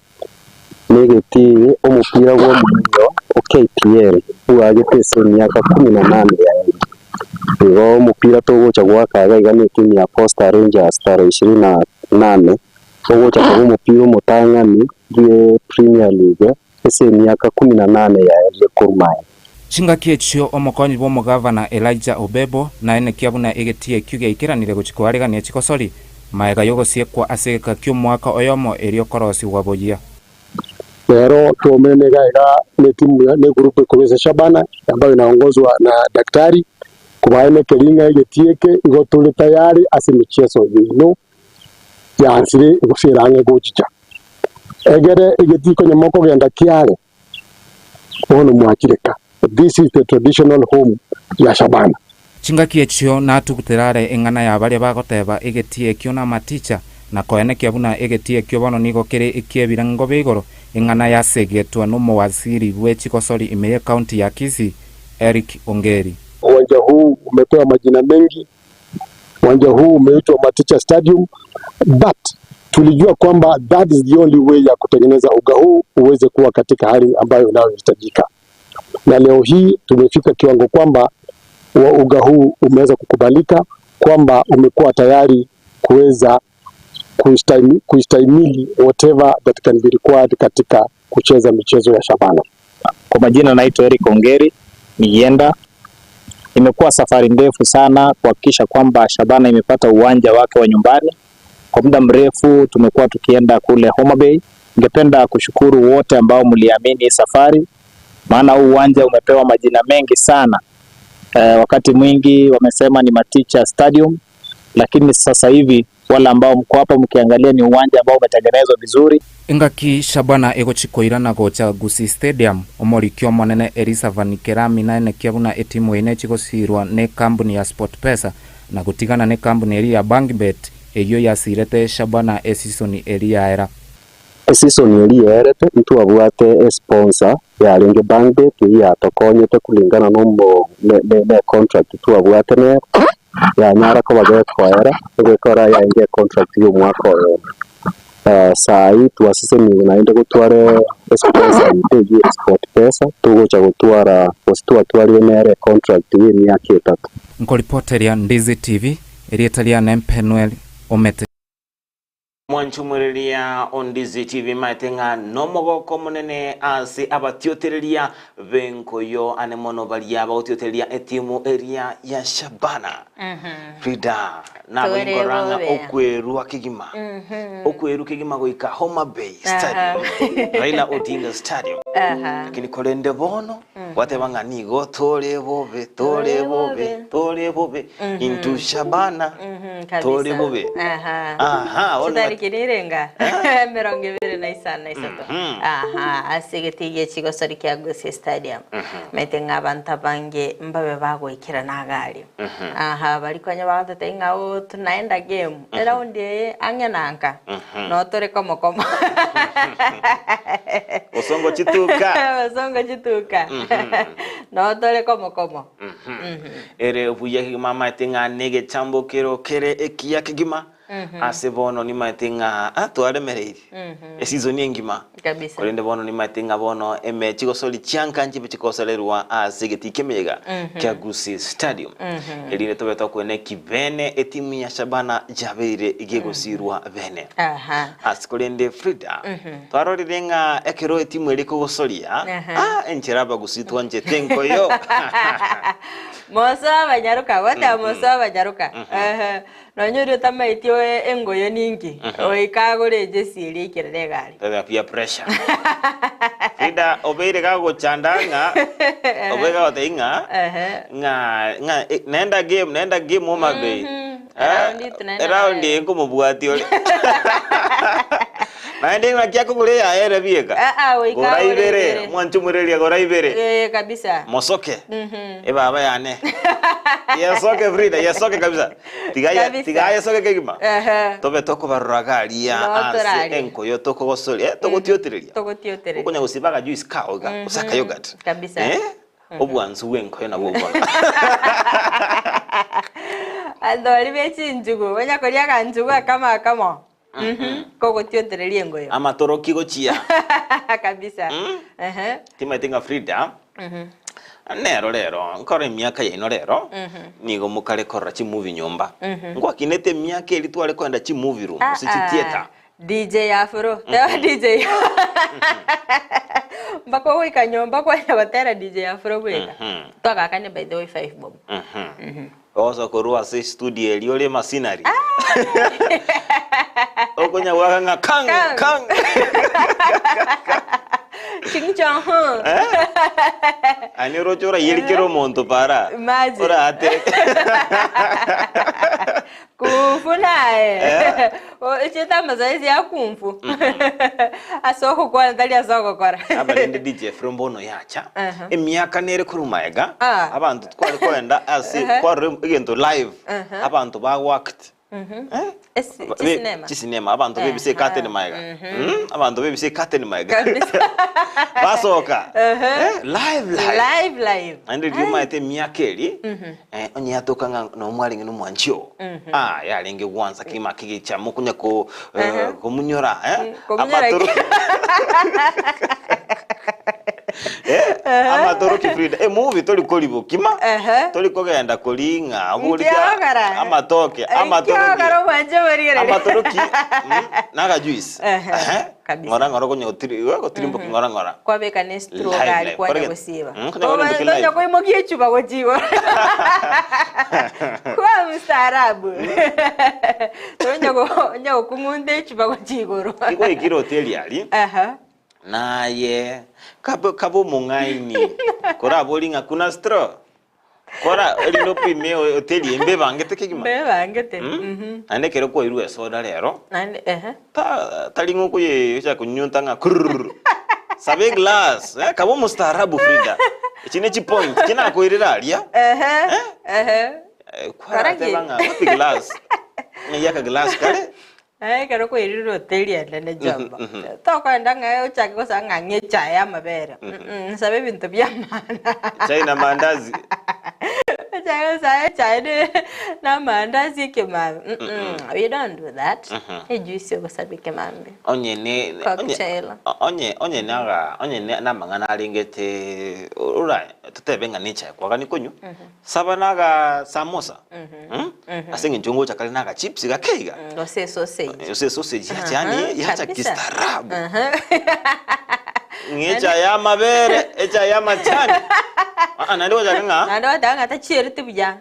negetii omopira bw'omoerio o KPL bwagete ase emiaka kumi na nane yaerire. Igo omopira togocha goaka iga iga na etimu ya Posta Rangers tarehe ishirini na nane, ogocha koba omopira omotang'ani bwe Premier League ase emiaka kumi na nane yaerire korwa aye. Chingaki echio omokonyi bw'omogavana Elijah Obebo naenekia buna egetii ekio giaikeranire gochia koaregania chigosori magega y'ogosiekwa ase egeka ki'omoaka oyomo erio korosigwa boyia. Rero twaumerane iga iga netimu ne group ekorwa ase Shabana ambayo inaongozwa na daktari kobaenekeria ng'a egetii eke igo tore tayari ase emicheso yaino yansire gose ere ang'e gochicha. Egere egetii konya mokogenda kiare, bono mwachire ka. This is the traditional home ya Shabana. Chingaki echio natugutera are eng'ana ya baria bagoteba egetii ekio namaticha, na koenekia buna egetii ekio bono nigo kere eki'ebirengo bia igoro, eng'ana yasegetwe nomowaziri bwe chigosori ime y'ecounty ya Kisii, Eric Ongeri. Uwanja huu. huu umepewa majina mengi, uwanja huu umeitwa Maticha Stadium, but tulijua kwamba that is the only way ya kutengeneza uga huu uweze kuwa katika hali ambayo inayohitajika, na leo hii tumefika kiwango kwamba wa uga huu umeweza kukubalika kwamba umekuwa tayari kuweza kustahimili whatever that can be required katika kucheza michezo ya Shabana. Kwa majina naitwa Eric Ongeri Miyienda. Imekuwa safari ndefu sana kuhakikisha kwamba Shabana imepata uwanja wake wa nyumbani. Kwa muda mrefu tumekuwa tukienda kule Homa Bay. Ningependa kushukuru wote ambao mliamini hii safari, maana huu uwanja umepewa majina mengi sana. Wakati mwingi wamesema ni Maticha Stadium, lakini sasa hivi wale ambao mko hapa mkiangalia ni uwanja ambao umetengenezwa vizuri. Engaki Shabana egochia koirana gocha Gusii Stadium, omoriki omonene Elizaphan Kerami naenekia buna etimu eye nechi gosirwa nekambuni ya SportPesa na gotigana nekambuni eria ya Bangbet eyio yasirete Shabana esisoni eria yaera. Esisoni eria yaerete ntwabwate esponsor yarenge Bangbet eyio yatokonyete kulingana nomo ne contract twabwate nero. Yanyara koba gekoera, egekora yaenge econtract y'omwaka oyomo. Saii twasesenirie naende gotware esponsor yaito eyio ere SportPesa, togocha gotwara gose twatwarire nere econtract y'emiaka etato. Nkoripoteria Ndizi TV, erieta riane Mpenuel Omete. Mwanchumureria o Ndizi TV maete ng'a nomogoko omonene ase abatiotereria b'enkoyo ane mono baria bagotiotereria etimu eria ya Shabana. Frida naboinkora ng'a okwerwa kegima okwerwa kegima goika Homa Bay Stadium Raila Odinga Stadium lakini korende bono gwateba ng'a nigo tore bobe tore bobe tore bobe intwe Shabana Tore bobe. Aha. Aha, bono Chitariki nirenga 23. Aha, ase egetii gie chigosori kia Gusii Stadium. Maete ng'a abanto abange mbabe bagoikerana iga aria. Aha, baria konya bagototebia ng'a oo tunaenda game, eraundi eye ang'e na nka, noo tore komo komo. Bosongo chituka. Bosongo chituka. Noo tore komo komo. Ere buya kegima amaete ng'a negechambo kero kere ekiya kegima, ase bono nimaete ng'a ah, twaremereirie eseason engima. Kabisa. Korende bono nimaete ng'a bono emechi gosori chianka nchibe chikosorerwa ase egetii ki'emeyega kia Gusii Stadium. Erinde tobe tokwene ki bene etimu ya Shabana yabeire gegosirwa bene. Aha. Ase korende Frida, Twarorire ng'a ekero etimu eria ekogosoria, ah, enchera abagusii twanchete enkoyo. Moso abanyaroka, gwateba moso abanyaroka. Ehe. Nonya oria otamaeti oe engoyo ninki, goika agore ejesi eria aikerere egari. Toteba peer pressure. Frida obeire gagochanda ng'a, obeire gagotebia ng'a, Ehe. ng'a ng'a eh, naenda game, naenda game Homa Bay. Eraundi tunaenda Eraundi eye nkomobwatia ore. Naende ng'aki akogora eyaye ere bieka? Ah, ah, goika Gora agore ibere, ibere. mwanche omoirereria gora ibere. Eh, kabisa. Mosoke. Ebaba yane. Yesoke Frida, yesoke kabisa. Tiga ye, Kabisa. tiga ayesoke kegima. Ehe. Tobe tokobarora iga aria No ase torarie. enkoyo tokogosoria, eh, togotiotereria. Togotiotereria. Okonya gosiba akajuice kao iga, gose akayogurt. Kabisa. Eh? Obwansu bw'enkoyo nabwo bono. Andori be chinchugu, onya koria aganchugu akamo akamo. Mhm. Kogotiotereria engoyo. Amatoroki gochia. Kabisa. Ehe. Timanyete ng'a Frida, nero rero, nkore emiaka yaino rero, nigo mokare korora chimovie nyomba. Ngwakinete emiaka eria tware koenda chimovie room, gose chitheatre. DJ Afro, teba DJ mpaka ogoika nyomba kwanya gotera DJ Afro bweka. Twagakania by the way 5 bob. Ogosoka korwa ase estudio eria ore masinari. Okonya goaka ng'a kang kang. Ching chong hu. Ani oroche oraiyerie kera omonto para. Imagine. Oratere. Kung fu naye ochiete amazoezi ya kung fu ase ogokwana tari ase ogokora. Aba rende DJ Afro mbono yacha Aha. emiaka nere korwa magega Ah. abanto tware kogenda ase Ehe. kwarora egento live Aha. abanto bagoact. Chisinema. Chisinema, abanto bebisa ecurtain maega. Abanto bebisa ecurtain maega. Kabisa. Basoka. Eh, live live. Live live. Naende riria omaete emiaka eri, eh, onye yatoka ng'a noo mwarenge na omwanchi oo, ah, yarenge gwansa kegima kegicha mokonya ko eh, komunyora, eh, Komunyora amatoro Eh, amatoroki Frida, emovie tori kori bokima, tori kogenda kori ng'a obori kia Nkiogora. amatoke, amatoroki, Nkiogora omwanche omorigereria. amatoroki na akajuice. Ehe, Ehe, kabisa. ng'ora ng'ora okonya gotiri gotirimboki ng'ora ng'ora. Kwabeka ne straw Live, gari live. kwanya Korege- gosiba. Konya korende Tonya live. koimokia echuba gochia igoro. Kwa mstaarabu. Tonya go- onya gokung'unta echuba gochia igoro. Igo hoteli aria. Aha. Naye kabe kabe omong'aini, korabori ng'a kuna straw, kora erinde opime hoteli eye mbebangete kegima. Mbebangete, Mm? mhm. Naende ekero kwairwe esoda rero, Naende, ehe. ta tari ng'a okoyecha konyunyunta ng'a kurr, saba eglass, eh, kabe omostaarabu Frida. Echi ne chipoint chinakoirere aria, Ehe, ehe. eh, kwarateba ng'a wapi glass, ng'ai akaglass kare. Naye ekero kwairire hoteli enene Jomba, tokoenda ng'a ochake gosaba ng'a ng'e echae ya amabere, mm, nsabe ebinto bia maana. Chai na mandazi. Ochake gosaba echae ne na amandazi ekemambia, mm, we don't do that. Ejuice ogosaba ekemambia. Onye ne onye Cocktail. onye onye naga onye ne namang'ana arengete ora totebe ng'a nechae kwagani konywa, Saba naga samosa ase eng'encho ngocha kare naga chips gake iga. Gose esausage. Gose esausage yacha yani yacha Kabisa. kistaarabu. Ng'a echae ya amabere, echae ya amachani. Aa naende gochaka ng'a Naende gwateba ng'a tachiereti buya.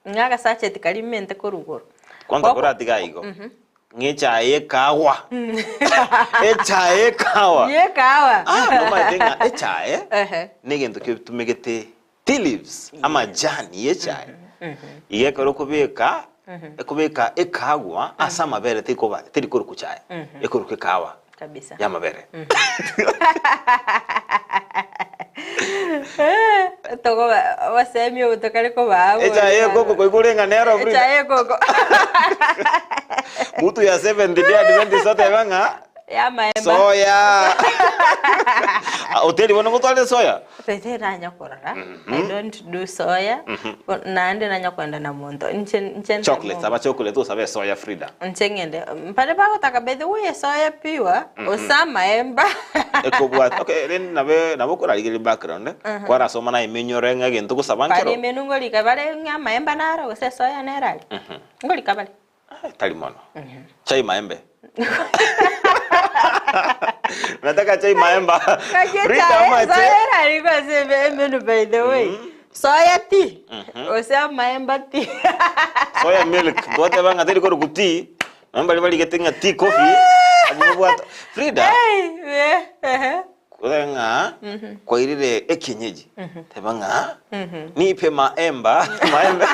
Ng'a agasacheti karia mente korwa igoro. Kwanza koratiga igo. Ng'a echae y'ekawa. Echae y'ekawa. Y'ekawa. Ah, nomanyete ng'a echae Ehe. negento ketumegete Tea leaves, amajani y'echae, iga ekero okobeka ekobeka ekagwa ase amabere terikoba teri korokwa chae, ekorokwa ekawa Kabisa. y'amabere. Tokoba obosemi obo tokare kobaa Echae y'ekoko koigwa ore ng'a nero Frida. Echae y'ekoko. Mutu ya Seventh Day Adventist otebe ng'a Y'amaemba. soya. Hoteli bono ngotwarire soya? Tete nanya korora, I don't do soya, naende nanya koenda na monto. Inche inche nde Chocolate, mo- saba chocolate osabe esoya Frida. Inche ng'ende mpare bagotaka by the way esoya pure, ose amaemba. Ekobwata okay rende nabe nabo okorarigereria background eh, kwarasoma naye emenyu ore ng'a egento ogosaba Bare nkero. emenu ngorika bare ng'a amaemba naro gose esoya nere aria. Ngorika bare. Tari mono. Chai maembe. Nataka chai maemba. Gaki Rita echae amache. soya erarigwe ase eme- emenu by the way. Soya tea, gose amaemba tea. Soya milk. Twateba ng'a teri korokwa tea. Nonye baria barigete ng'a tea coffee. Abwo babwate. Frida. Hey, eh, ehe. Kore ng'a kwairire ekienyeji. Teba ng'a nipe maemba maembe.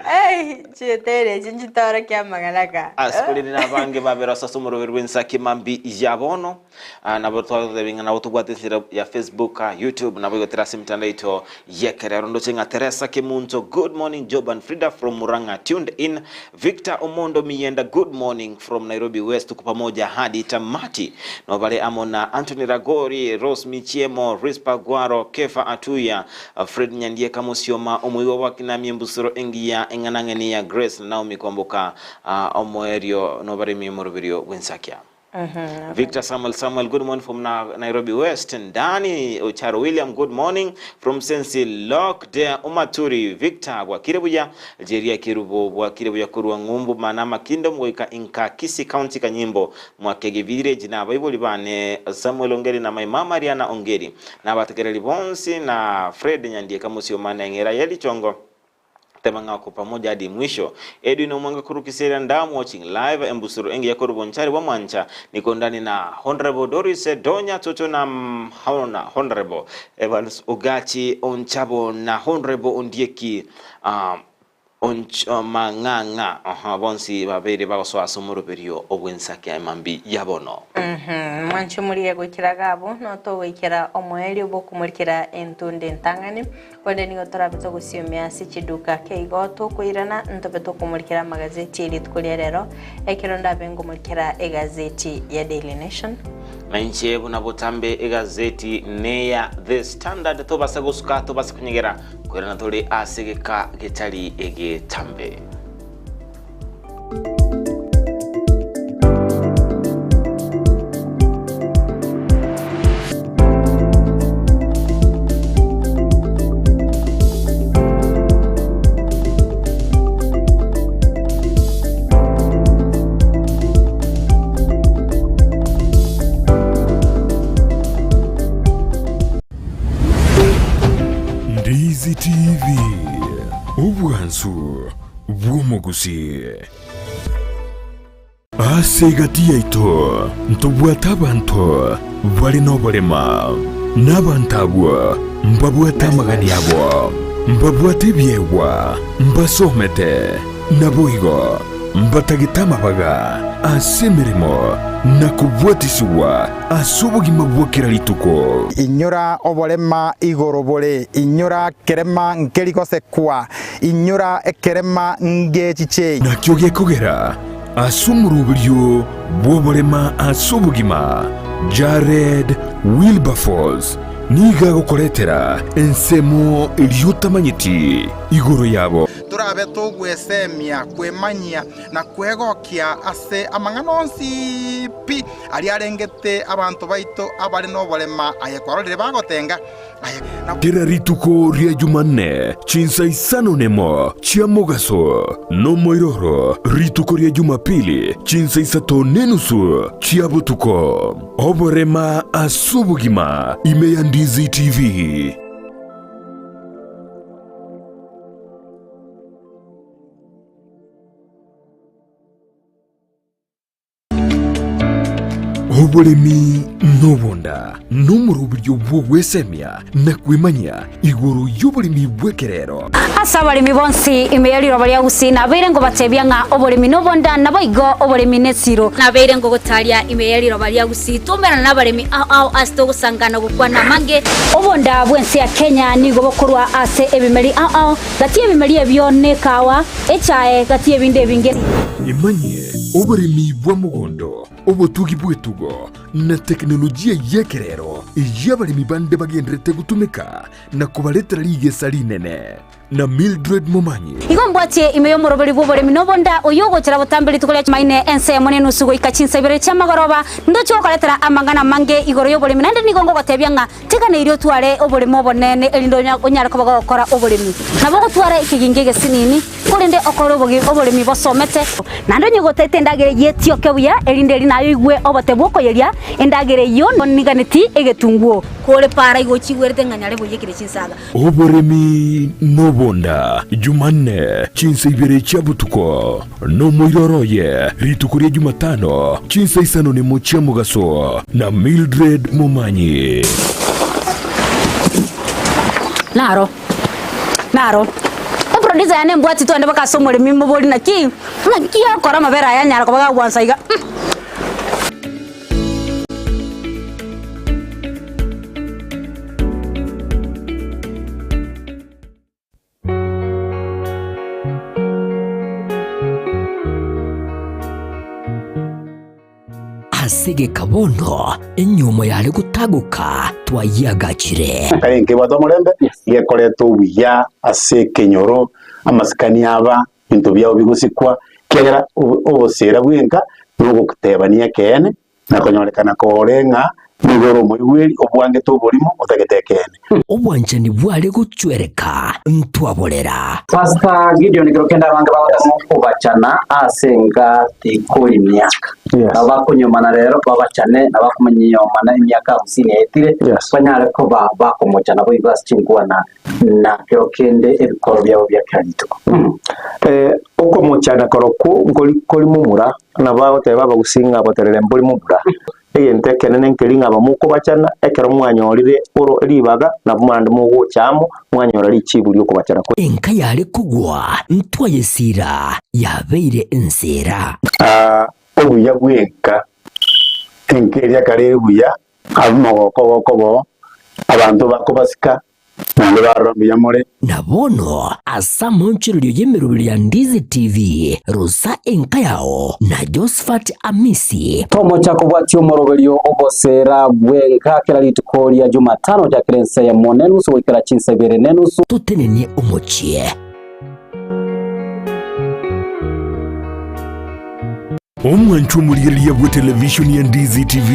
Ei, chitere echi nchitorokia amang'ana ka. Ase korende nabange babere ase ase omoroberi bw'ensaki mambi ya bono. Ah, nabo twagotebia ng'a nabo tobwate enchera ya Facebook, ah, YouTube, nabo igo tore ase emitandao yaito y'ekerero. Ndoche ng'a Teresa Kemunto, good morning Job and Frida from Murang'a tuned in. Victor Omondo Miyenda, good morning from Nairobi West, tuko pamoja hadi tamati. Nobare amo na Anthony Ragori, Rose Michiemo, Rispa Gwaro, Kefa Atuya, Fred Nyandieka Musioma, omoigwa bwa Kinamie Embusuro Engiya, Eng'anang'eni ya Grace na Naomi Kwamboka, ah, omoerio nobaremi omoroberio bw'ensakia. Victor Samuel Samuel, good morning from Na Nairobi West. Ndani Ocharo William, good morning from Sensi Lock there Umaturi. Victor bwakire buya Jeria Kirubo bwakire buya korwa Ng'umbu Manama Kingdom goika Inka Kisii County Kanyimbo Mwakege Village na abaibori bane Samuel Ongeri na my mama Ariana Ongeri na abategereri bonsi na Fred Nyandieka Musioma na Eng'era Yelichongo Teba ng'a oko pamoja hadi mwisho. Edwin Omwange korwa Kiserian Dam watching live embusuro engiya korwa Bonchari bwa Mwancha niko ndani na Honourable Doris Donya Toto na Hon Honourable Evans Ogachi Onchabo na Honourable Ondieki um, Mang'ang'a, bonsi babeire bagosoa ase omoroberio bw'ensake ya mambia ya bono. Mwanche morie goikera iga abwo, notogoikera omoerio bw'okomorikera entunda entang'ani, korende nigo torabe togosiomia ase chiduka ake igo tokoirana, ntobe tokomorikera amagazeti e rituko ria rero, ekero ndabe nkomorikera egazeti ya Daily Nation. Na inche buna botambe egazeti neya The Standard tobase gosuka tobase konyegera Koirana tore ase egeka getari egetambe. Ndizi TV, obwansu bw'omogusii. Ase egati yaito ntobwate abanto bare noborema, na abanto abwo mbabwate amagani abo, mbabwate ebiegwa, mbasomete, naboigo mbatagete amabaga ase emeremo na kobwatisigwa Ase obogima bwa kera rituko. Inyora oborema igoro bore, inyora kerema nkeri gosekwa, inyora ekerema ngechiche. Nakio gekogera ase omoroberio bw'oborema ase obogima, Jared Wilberforce nigo agokoretera ensemo eria otamanyeti igoro yabo. Torabe togwesemia, kwemanyia, na kwegokia ase amang'ana onsi pi aria arengete abanto baito abare noborema, aye kwarorire bagotenga, aye na. Kera rituko ria Jumanne chinsa isano nemo chia mogaso, nomoiroro rituko ria Jumapili chinsa isato nenusu chia botuko. Oborema ase obogima ime ya Ndizi TV. Oboremi nobonda nomoroberio bw'ogwesemia na kwemanyia igoro y'oboremi bw'ekerero. Ase abaremi bonsi ime ye riroba ria Gusii nabeire ngobatebia ng'a oboremi nobonda, naboigo oboremi nesiro. Nabeire ngogotaria ime ye riroba ria Gusii twaumerana nabaremi ao ao ase togosangana gokwana amange. Obonda bw'ense ya Kenya nigo bokorwa ase ebimeri ao ao, gati y'ebimeri ebio nekawa, echae, gati y'ebinde ebinge. Emanyie oboremi bwa mogondo, obotugi bw'etugo, na teknolojia y'ekerero eyio abaremi bande bagendererete gotumeka na kobaretera rigesa rinene. Na Mildred Momanyi. Igo mbwatie ime y'omoroberi bw'oboremi nobonda, oyio ogochera botambe rituko ria Chumaine ensemo nenusu goika chinsa ibere chi'amagoroba, ndoche gokoretera amang'ana amange igoro y'oboremi, naende nigo ngogotebia ng'a Tiganeirie otware oboremo obonene, erinde onyare koba gogokora oboremi. Nabo ogotwara ekegingi egesinini, korende okore oboremi bosomete. Naende onye gotaete endagera eyio etioke buya, erinde eri naye oigwe obote bw'okoyeria endagera eyio niganeti egetunguo. Kore para igo ochigwerete ng'a nyare boiyekire chinsaga. Oboremi nobonda, Jumanne, chinsa ibere chia botuko, nomoiroro oye, rituko ria Jumatano, chinsa isano nemo chia mogaso, na Mildred Momanyi. Naro, naro. Eproducer yane embwati twende mpaka ase omoremi mobori naki, naki akora amabere aya anyara koba gagwansa iga. Ase egeka bono enyiomo yare gotagoka twayiagachire. Kare nkebwate omorembe, gekoreta obuya ase ekenyoro, amasikani aba, ebinto biao bigosikwa, ekiagera obosera bwenka nogotebania ekeene, na konyorekana kore ng'a nigo ore omoigweri obwangete oborimo otagete ekeene. Obwanchani bware gochwereka ntwaborera. Pastor Gideon kero kende abange bagotema okobachana ase enka tikori miaka. Nabo bakonyomana rero babachane na bakomanyomana emiaka hamsini yaetire banyare koba bakomochana boigo ase chinkwana na kero kende ebikoro biabo bia kera rituko. Okomochana korokwo nkori kori momura, nabo bagoteba abagusii ng'a boterere mbori momura. Egento ekenene nkeri ng'a abamokobachana, ekero mwanyorire oro ribaga, nabwo naende mogocha amo, mwanyora richibu ri'okobachana kwa. Enka yare kogwa ntwayesiira, yabeire enseera. Obuya bw'enka, enka eria kare ere buya, abwo omogoko ogokoba oo, abanto bakobasika, naende barora mbuya more. Na bono ase amaonchorerio y'emeroberio ya Ndizi TV, rosa enka yao na Josephat Amisi. Tomocha kobwatia omoroberio ogoseera bw'enka kera rituko ria Jumatano gochakera ensa eyemo nenusu goikera chinsa ibere nenusu. Totenenie omochie. Omwanchwa omorigereria bw'etelevishoni ya Ndizi TV,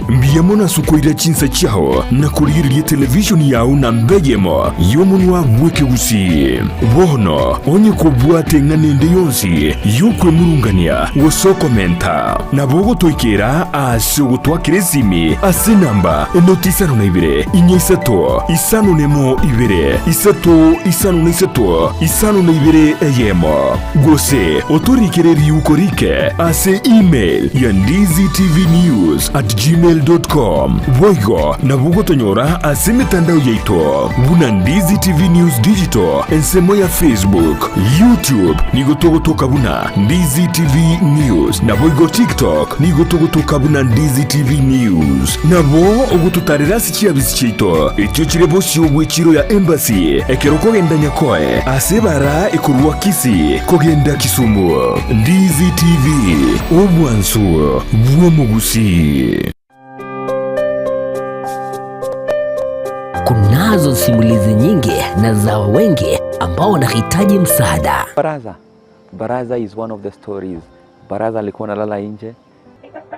mbuya mono ase okoira chinsa chiao na korigereria etelevishoni yao namba eyemo y'omonwa bw'ekegusii. Bono onye kobwate eng'ana ende yonsi y'okwemurungania gose okomenta, nabo ogotoikera ase ogotwakera esimi ase enamba enoti isano na ibere, inya isato, isano nemo ibere, isato isano na isato, isano na ibere eyemo. Gose otorikere riuko rike ase email ya ndizitvnews@gmail.com. Boigo nabo ogotonyora ase emetandao yaito buna Ndizi TV News Digital ensemo ya Facebook, YouTube nigo togotoka buna Ndizi TV News naboigo TikTok nigo togotoka buna Ndizi TV News. Nabo ogototarera ase chiabisi chiaito echio chire bosio bw'echiro ya Embassy ekero okogenda Nyakoe ase ebara ekorwa Kisii kogenda Kisumu. Ndizi TV, obwansu bw'omogusii. Kunazo simulizi nyingi na za wengi ambao wanahitaji msaada. Baraza. Baraza is one of the stories. Baraza alikuwa analala nje.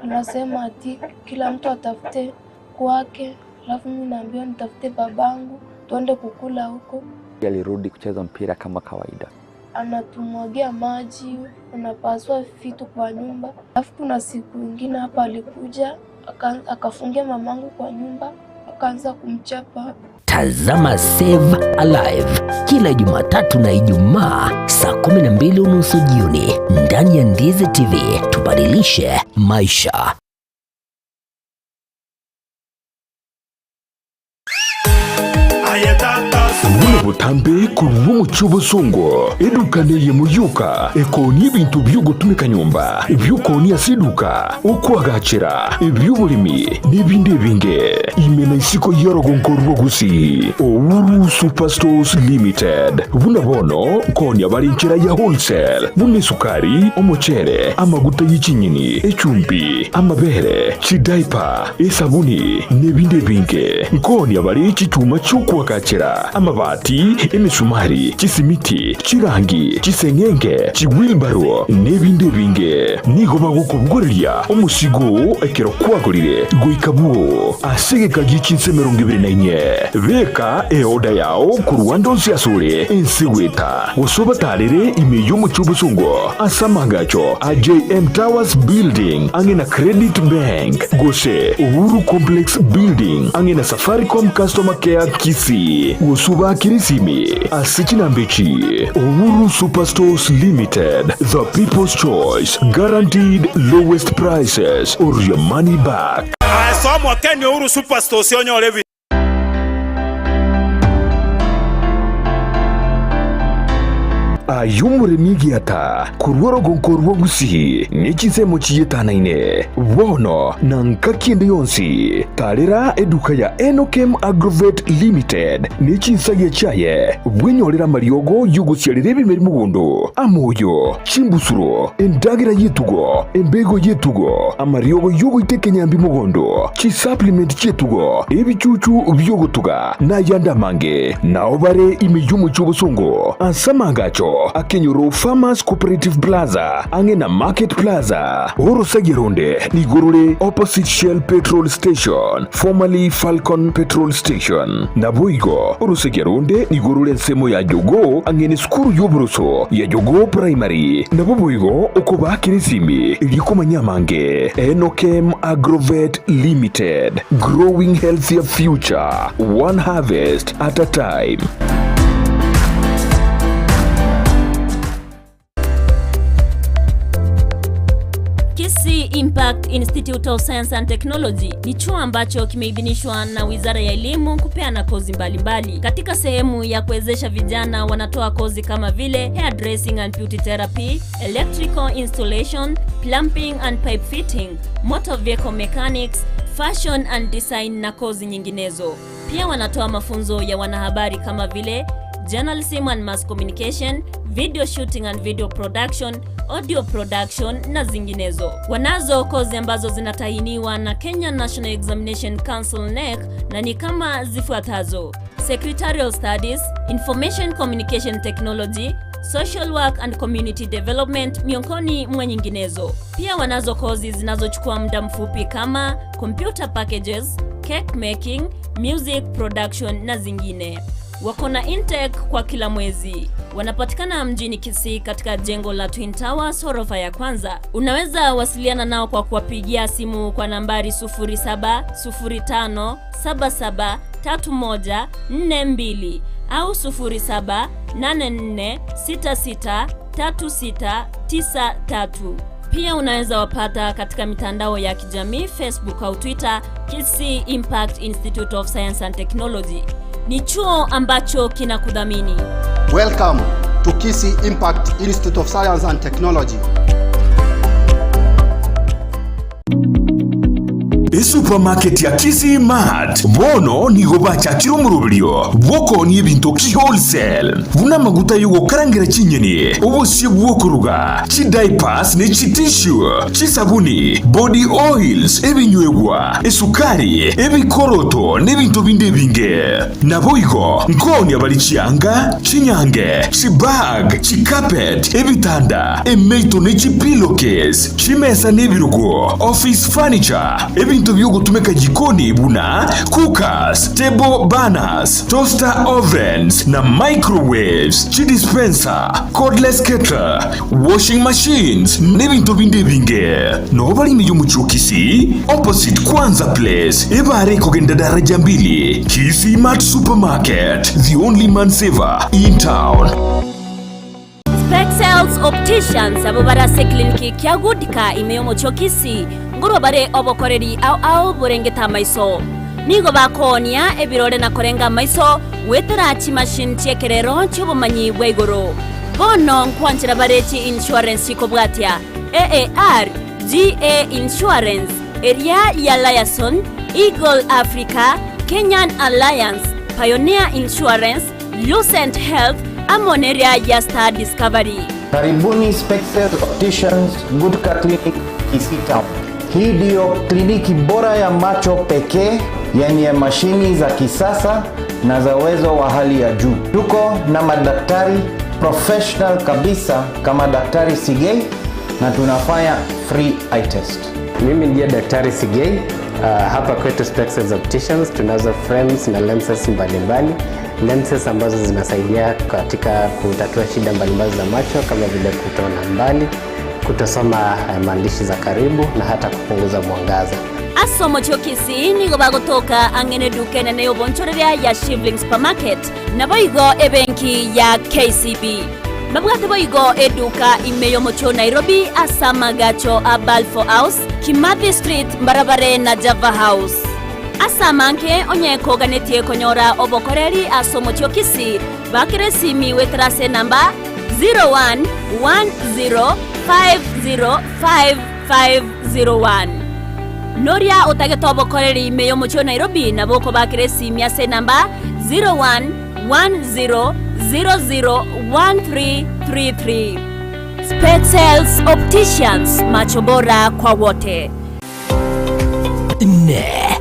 Anasema ati kila mtu atafute kwake, alafu mimi naambiwa nitafute babangu tuende kukula huko. Alirudi kucheza mpira kama kawaida. Anatumwagia maji, anapasua vitu kwa nyumba. Alafu kuna siku ingine hapa alikuja akafungia mamangu kwa nyumba, akaanza kumchapa. Tazama Save Alive kila Jumatatu na Ijumaa saa 12:30 jioni ndani ya Ndizi TV. Tubadilishe maisha. Buna botambe korwa omochie obosongo, eduka neyemo yoka ekoonia ebinto bi'ogotumeka nyomba, ebi'okoonia ase eduka, okoagachera, ebi'oboremi, na ebinde ebinge. Ime na isiko y'orogongo rwa Gusii, Uhuru Superstores Limited. Buna bono nkoonia bare enchera ya wholesale, buna esukari, omochere, amaguta ye chinyeni, echumbi, amabere, chidaipa, esabuni, na ebinde ebinge. Nkoonia bare chichuma chi'okoagachera, amabati, emesumari, chisimiti, chirangi, chiseng'enge, chiwheelbarrow, na ebinde ebinge. Nigo bagokobogoreria omosigo oo ekero kwagorire goika bwoo ase egeka gie chinsa 24. Beka eoda yao korwa ande onsi asore ense goeta, gose obatarere ime y'omochie obosongo ase amaagacho a JM Towers Building ang'e na Credit Bank, gose Uhuru Complex Building ang'e na Safaricom Customer Care Kisii, gose obaakere esimi ase chinamba echi, Uhuru Superstores Limited, the people's choice, guaranteed lowest prices or your money back. Ase omokeni Uhuru Superstores onyore ebi. Aye omoremi egiata korwa orogonko rwa Gusii ne chinsemo chiyetanaine, bono na ngaki ende yonsi, tarera eduka ya Enokem Agrovet Limited ne chinsagia chiaye, bwenyorere amariogo y'ogosiarera ebimeri mogondo, amoyo, chimbusuro, endagera y'etugo, embego y'etugo, amariogo y'ogoita ekenyambi mogondo, chisupplement chi'etugo, ebichuchu bi'ogotuga, na ayande amange. Nao bare ime y'omochie obosongo ase amaagacho akenyoro Farmers Cooperative Plaza ang'e na Market Plaza. Orosagia ronde nigo rore opposite Shell Petrol Station, formerly Falcon Petrol Station. Naboigo orosagia ronde nigo rore ensemo ya Jogoo ang'e nesukuru y'oboroso ya Jogoo Primary. Nabo boigo okobaakera esimi erio komanya amange. Enokem Agrovet Limited, growing healthier future, one harvest at a time. Kisii Impact Institute of Science and Technology ni chuo ambacho kimeidhinishwa na Wizara ya Elimu kupeana kozi mbalimbali mbali. Katika sehemu ya kuwezesha vijana wanatoa kozi kama vile hairdressing and beauty therapy, electrical installation, plumbing and pipe fitting, motor vehicle mechanics, fashion and design na kozi nyinginezo. Pia wanatoa mafunzo ya wanahabari kama vile journalism and mass communication, video shooting and video production, audio production na zinginezo. Wanazo kozi ambazo zinatahiniwa na Kenya National Examination Council KNEC na ni kama zifuatazo: Secretarial Studies, Information Communication Technology, Social Work and Community Development miongoni mwa nyinginezo. Pia wanazo kozi zinazochukua muda mfupi kama computer packages, cake making, music production na zingine. Wako na intake kwa kila mwezi. Wanapatikana mjini Kisii katika jengo la Twin Towers ghorofa ya kwanza. Unaweza wasiliana nao kwa kuwapigia simu kwa nambari 0705773142 au 0784663693. Pia unaweza wapata katika mitandao ya kijamii Facebook au Twitter, Kisii Impact Institute of Science and Technology. Ni chuo ambacho kinakudhamini. Welcome to Kisii Impact Institute of Science and Technology. Esupermarket ya Kisii Mart bono nigo bachakire omoroberio bw'okoonia ebinto ki-wholesale buna amaguta y'ogokarangera chinyeni, obosie bw'okoruga, chidiapers ne chitissue, chisabuni, body oils, ebinywegwa, esukari, ebikoroto na ebinto binde ebinge. Naboigo nkoonia bare chianga, chinyange, chibag, chicarpet, ebitanda, emeito ne chipillowcase, chimesa na ebirogo, office furniture, ebinto biogotumeka jikoni buna cookers, table burners, toaster ovens na microwaves, chidispenser, cordless kettle, washing machines, na ebinto binde ebinge. Noo bare ime y'omochie o Kisii, opposite Kwanza Place, ebare ekogenda daraja mbili, Kisii Mart Supermarket, the only man saver in town. Spexels Opticians abwo bare ase ekliniki kia Goodcare ime y'omochie o Kisii, nkorwa bare obokoreri ao ao borengete amaiso. Nigo bakoonia ebirore na korenga amaiso goetera chimachine chi'ekerero chi'obomanyi bwa igoro. Bono nkwanchera bare chi insurance chikobwatia, AAR, GA Insurance, eria ya Liaison, Eagle Africa, Kenyan Alliance, Pioneer Insurance, Lucent Health, amo neria ya Star Discovery. Karibuni Spexel Opticians Goodcare Clinic Kisii Town. Hii ndiyo kliniki bora ya macho pekee yenye mashini za kisasa na za uwezo wa hali ya juu. Tuko na madaktari professional kabisa kama Daktari Sigei na tunafanya free eye test. Mimi ndiye Daktari Sigei. Hapa kwetu Spexels Opticians tunazo frames na lenses mbalimbali, lenses ambazo zinasaidia katika kutatua shida mbalimbali za macho kama vile kutoona mbali, kutosoma maandishi za karibu na hata kupunguza mwangaza. Ase omochie o Kisii nigo bagotoka ang'e neduka enene y'obonchoreria ya Shivling Supermarket, naboigo ebenki ya KCB. Babwate boigo eduka ime y'omochie o Nairobi ase amagacho a Balfour House, Kimathi Street mbarabare na Java House. Ase amange onye koganetie konyora obokoreri ase omochie o Kisii, bakera esimi goetera ase enamba 0110505501. Noria otagete obokoreri ime y'omochie o Nairobi nabo okobakera esimi ase enamba 0110001333. Spexels Opticians, macho bora kwa wote. Inee!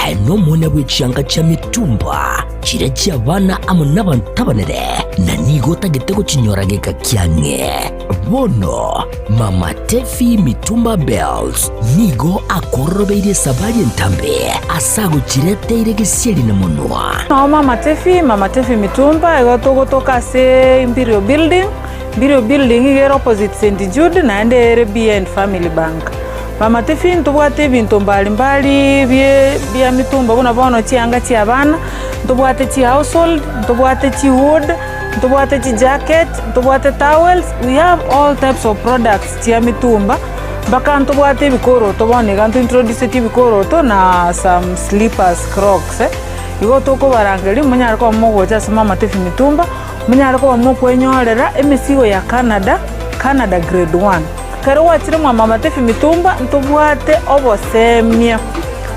Aye nomwana bwe chianga chia mitumba, chiria chi'abana amo nabanto abanene, na nigo otagete gochinyora geka kiang'e? Bono Mama Tefi Mitumba Bells nigo akororobeirie esabari entambe ase agochireteire gesieri na monwa. Nao Mama Tefi, Mama Tefi Mitumba, igo togotoka ase Imperial Building, Imperial Building iga ere opposite St Jude naende ere behind Family Bank. Mama Tefi ntobwate ebinto mbali mbali bie bia mitumba buna bono chianga chia abana, ntobwate chi household, ntobwate chi wood, ntobwate chi jacket, ntobwate towels, we have all types of products chia mitumba. Mpaka ntobwate ebikoroto bono iga ntointroducetie ebikoroto na some slippers, crocs. Igo tokobarangeria monyare koba mogocha ase Mama Tefi Mitumba, monyare koba mokwenyorera emesigo ya Canada, Canada grade one. Ekero gwachire mwa Mama Tefi Mitumba ntobwate obosemia,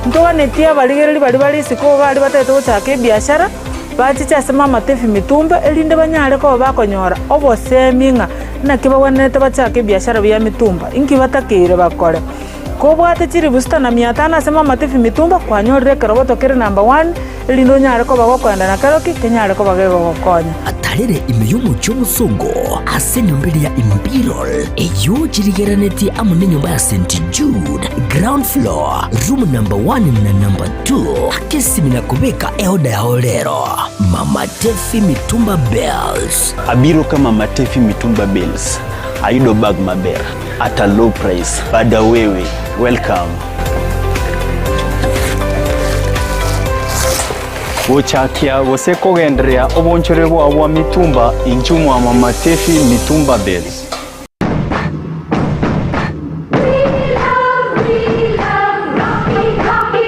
ntoganetie abarigereria baria bare isiko baria batagete gochaka ebiashara, bachiche ase Mama Tefi Mitumba erinde banyare koba bakonyora obosemia ng'a naki bagwenerete bachake ebiashara bia mitumba, inki batakeire bakore. Kobwate chilifu sita na mia tano ase Mama Tefi Mitumba, kwanyorire ekerogoto kere number one, erinde onyare koba gokoenda na keroki kenyare koba gegogokonya. Atarere ime y'omochie omosongo ase enyomba eria ya Imperial, eyio chirigererenetie amo nenyomba ya St. Jude, ground floor, room number one na number two. Aka esimi na kobeka eoda yao rero. Mama Tefi Mitumba Bales. Abiro ka Mama Tefi Mitumba Bales, ayudo bag maber at a low price. Bada wewe, welcome. Gochakia gose kogendereria obonchore bwao bwa mitumba inchuo mwa Mama Tefi Mitumba Bales.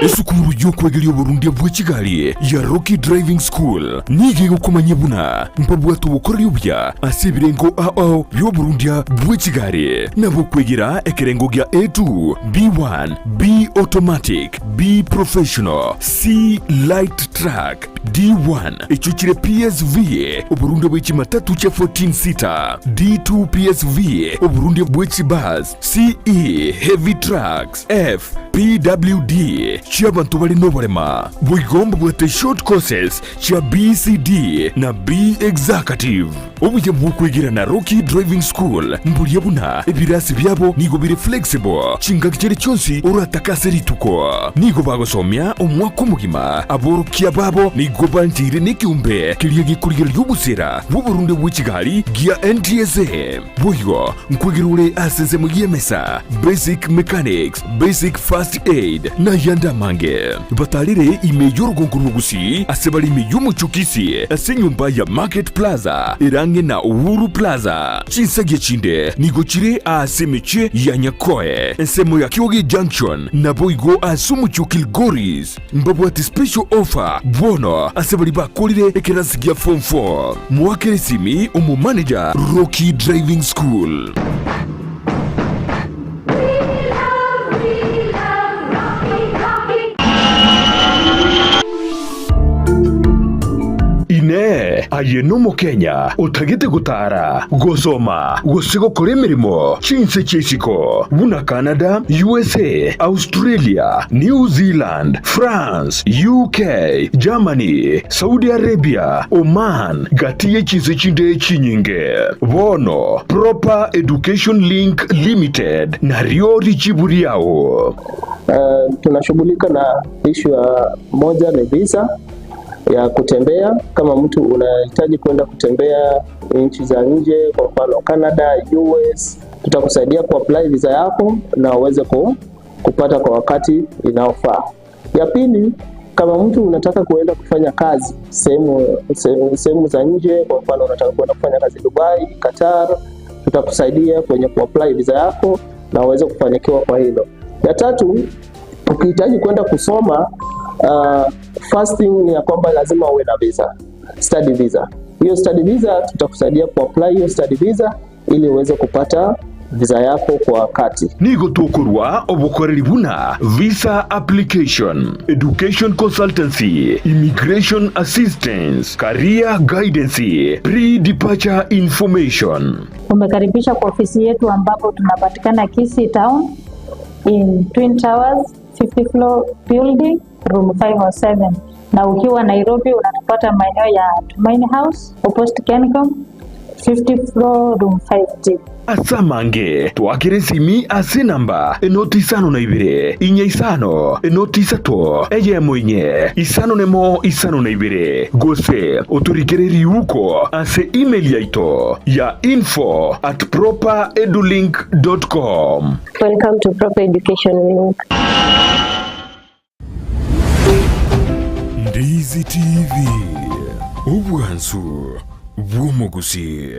Esukuru y'okwegeria oborundia bwe chigari ya Rocky Driving School nigo egokomanyia buna mbabwate obokoreri obuya ase ebirengo ao bi'oborundia bwe chigari, nabo okwegera ekerengo gia A2, B1, B Automatic, B Professional, C Light Truck, D1 echio chire PSV, oborundia bwe chimatatu chia 14 seater, D2 PSV, oborundia bwe chibus, CE Heavy Trucks, F PWD chi'abanto bare noborema. Boigo mbabwate short courses chia BCD na B Executive. Obuya bw'okwegera na Rocky Driving School mboria buna ebirasi biabo nigo bire flexible chingaki chiria chionsi oratake ase rituko. Nigo bagosomia omwaka omogima. Aborokia babo nigo bancheire nekeombe keria gekorigereria obosera bw'oborunde bwe chigari gia NTSA. Boigo nkwegera ore ase ensemo y'emesa, basic mechanics, basic first aid, na ayande amange. Batarire ime y'orogongo rwa Gusii ase bare ime y'omochie o Kisii ase enyomba ya Market Plaza ere ang'e na Uhuru Plaza. Chinsagia chinde nigo chire aase emechie ya Nyakoe, ensemo ya Kioge Junction, naboigo ase omochie o Kilgoris. Mbabwate special offer bono ase baria bakorire ekerasi gia form 4. Moakere esimi omomanager Rocky Driving School. Inee! Aye n'Omokenya otagete gotaara, gosoma, gose gokora emeremo chinse chi'isiko buna Canada, USA, Australia, New Zealand, France, UK, Germany, Saudi Arabia, Oman, gati ye chinse chinde chinyinge? Bono Proper Education Link Limited nario richibu riao. Tunashughulika na ishu ya moja ni visa ya kutembea. Kama mtu unahitaji kwenda kutembea nchi za nje, kwa mfano Canada, US, tutakusaidia kuapply visa yako na uweze kupata kwa wakati inaofaa. Ya pili, kama mtu unataka kuenda kufanya kazi sehemu za nje, kwa mfano unataka kuenda kufanya kazi Dubai, Qatar, tutakusaidia kwenye kuapply visa yako na uweze kufanikiwa kwa hilo. Ya tatu, ukihitaji kwenda kusoma, first thing ni ya kwamba lazima uwe na visa, study visa. Hiyo study visa tutakusaidia kuapply hiyo study visa ili uweze kupata visa yako kwa wakati. Nigo tokorwa obokoreri buna visa application, education consultancy, immigration assistance, career guidance, pre-departure information. Umekaribishwa kwa ofisi yetu ambapo tunapatikana Kisii Town in Twin Towers 50 floor building room 507, na ukiwa Nairobi unatupata maeneo ya Tumaini House opposite Kencom 50 floor room 5D. Ase amange twakere esimi ase enamba enoti isano na ibere, inya isano, enoti isato, eyemo inye, isano nemo isano na ibere, gose otorikere riuko ase email yaito ya info at properedulink dot com. Welcome to Proper Education Link. Ndizi TV, obwansu bw'omogusii.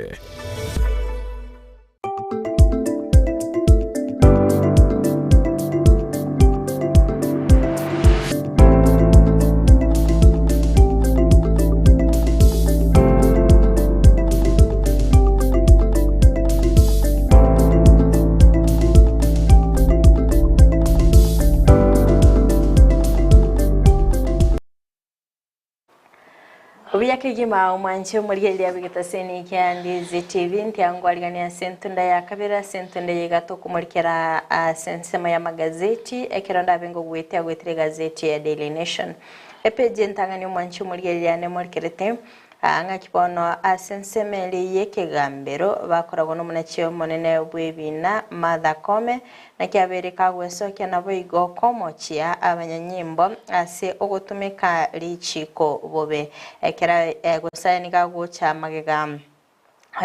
Mbuya kegima omwanche omorigereria bw'egetaseni kia Ndizi TV ntiangwarigania ase entunda ya kabere ase entunda eye iga tokomorikera ase ensemo y'amagazeti ekero ndabe ngogwetia goetera egazeti ya Daily Nation. Epeji entang'ani omwanche omorigereria nemorikerete Aa ng'aki bono ase ensemo eria y'ekegambero bakoragwa nomonachi omonene bw'ebiina Martha Koome, naki abeire kagwesokia naboigo komochia abanyanyimbo ase ogotumeka richiiko bobe. Ekero gose nigo agocha magega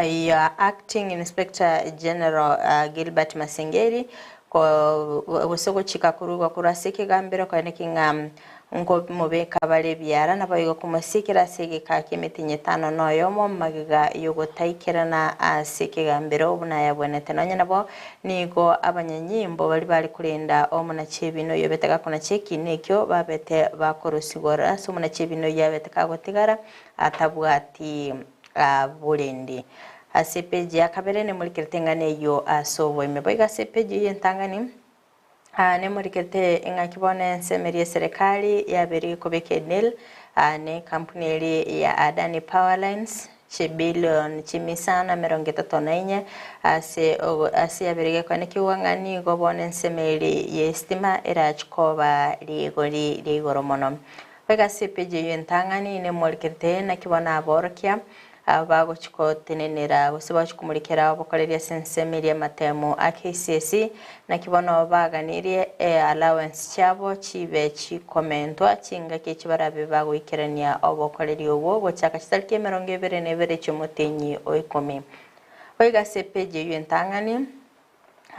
ya Acting Inspector General Gilbert Masengeli gose gochika korugwa korwa ase ekegambero koeneki ng'a nkomobeka bare ebiara, naboigo komosiekera ase egeka ki'emetienyi etano na oyomo magega y'ogotaikerana ase ekegambero buna yabwenerete. Nonya nabo nigo abanyanyimbo baria bare korenda omonachi ebina oyio obete gakonacha ekiina ekio babete bakorusigwa ase omonachi ebina oyio abete kagotigara atabwati borendi. Ase epeji ya kabere nemorikerete eng'ana eyio ase oboime. Boigo ase epeji eyio entang'ani nemorikerete eng'aki bono ensemo eria eserekari yabeire kobeka edeal ne ekampuni eria ya Adani Powerlines chibilion chimisano emerongo etato na inye ase ase yabeire gekoenekigwa ng'a nigo bono ensemo eria ye estima erachi koba rigori ria igoro mono. Boigo ase epeji eyio entang'ani nemorikerete naki bono aborokia Aba bagochia gotenenera gose bagochia komorikera obokoreri ase ensemo eria y'amatemo a KCSE, naki bono baganirie eallowance chiabo chibe chikomentwa chingaki echi barabe bagoikerania obokoreri obwo gochaka chitariki 21 chi'omotenyi o ikomi. Boigo ase epeji eyio entang'ani.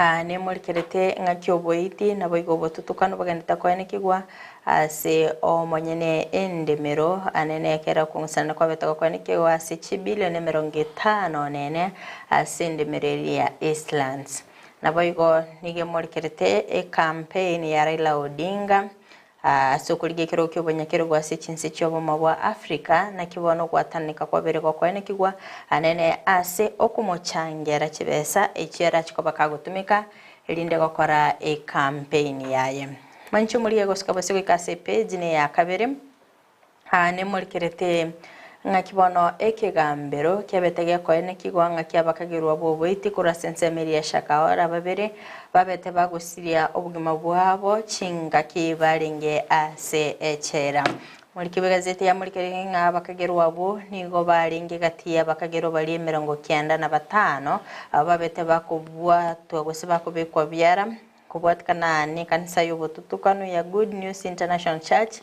Aa nemorikerete ng'aki oboiti naboigo obotutukanu bogendete koenekigwa ase omonyene endemero anene ekero okong'usanana kwabete gokoenekigwa ase chibilion 50 ase endemero eria ya Eastlands. Naboigo nigo emorikerete ecampaign ya Raila Odinga Ase okorigia ekerogo ki'obonyakerogo ase chinse chi'obomo bwa Afrika, naki bono ogwatananeka kwabere gokoenekigwa anene ase okomochangera chibesa echio arache koba kagotumeka erinde gokora ekampeini yaye. Manche omorigie gosuka bosio goika ase epeji neya kabere. Aa nemorikerete ng'aki bono ekegambero kiabete gekoenekigwa ng'aki abakagerwa b'oboiti korwa ase ensemo eria ya Shakahola babere babete bagosiria obogima bwabo chingaki barenge ase echela. Omoriki bw'egazeti yamorikerire ng'a abakagerwa abwo nigo barenge gati y'abakagerwa baria 95 abwo babete bakobwatwa gose bakobekwa biara Kobwatikana nekanisa y'obotutukanu ya Good News International Church,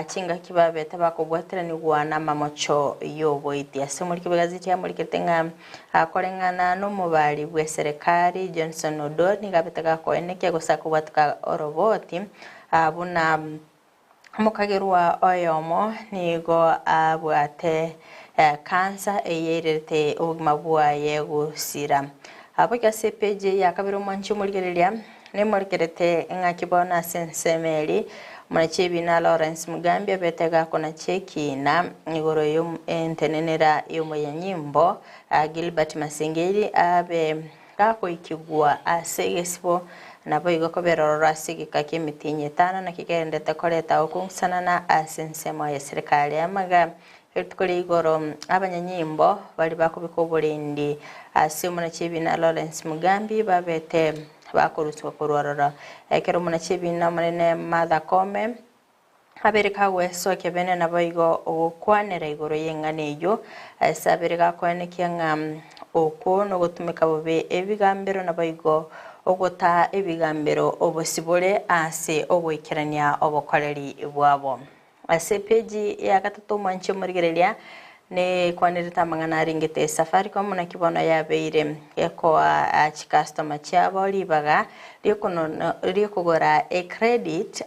chingaki babete bakobwatiranigwa namamocho y'oboiti. Ase omoriki bw'egazeti amorikete ng'a koreng'ana nomobari bw'eserekari Johnson Odor nigo abete gakoenekia gose akobwatika oroboti buna Omokagerwa oyomo nigo abwate kansa eyeirerete obogima bwaye gosira. Boigo ase epeji eye ya kabere omwanchi omorigereria nemorikerete ng'aki bono ase ensemo eri omonachi ebina Lawrence Mugambi abete gakonacha ekiina igoro y'entenenera y'omonyanyimbo Gilbert Masengeli abe Gagoikigwa ase egesibo, naboigo kobera ororo ase egeka ki'emetienyi etano, naki kegenderete koreta okong'usanana ase ensemo y'eserekari. Amaga erituko ria igoro, abanyanyimbo baria bakobeka oborendi ase omonachi ebina Lawrence Mugambi babete bakorusigwa korwa ororo. Ekero omonachi ebina omonene Martha Koome Abere kagwesokia bene naboigo ogokwanera igoro y'eng'ana eyio, ase abere gakoenekia ng'a okwo nogotumeka bobe ebigambero naboigo ogotaa ebigambero obosibore ase ogoikerania obokoreri bwabo. Ase epeji ya gatato omwanchi omorigereria Nekwanerete amang'ana arengete Safaricom naki bono yabeire gekoa chicustomer chiabo ribaga riokogora ecredit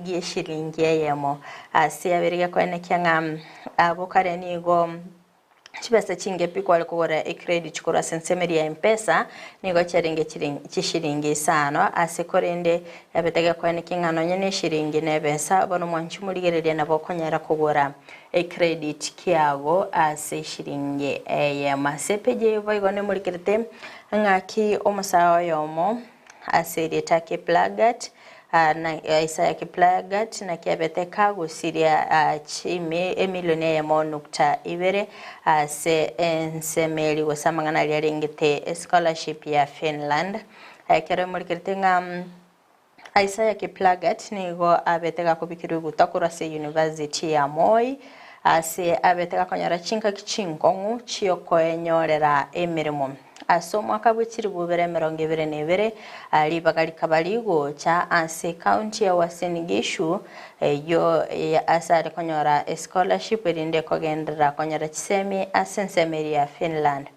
gieshilingi eyemo. Ase yabeire gekoenekia ng'a abwo kare nigo chibesa chinge pi kware kogora ecredit korwa ase ensemo eria ya Mpesa nigo chiarenge chishilingi isano ase korende yabete gekoenekia ng'a nonye neshilingi nebesa bono mwanchi morigereria nabo okonyara kogora Ecredit kiago ase eshilingi eyemo. Ase epeji eyio boigo nemorikerete ng'aki omosae oyomo ase erieta Kiplagat Na Isaiah Kiplagat naki abete kagosiria chimi emilioni eyemo nukta ibere ase ensemo eria gose amang'ana aria arengete escholarship ya Finland. Ekero emorikerete ng'a Isaiah Kiplagat nigo abete gakobikirwa igutwa korwa ase University ya Moi ase abete gakonyora chingaki chinkong'u chiokoenyorera emeremo. Ase omwaka bwe chilifu ibere emerongo ebere na ebere, ribaga rikaba rigocha ase ekaunti ya Uasin Gishu, eyio ase are konyora escholarship erinde kogenderera konyora chisemi ase ensemo eria ya Finland.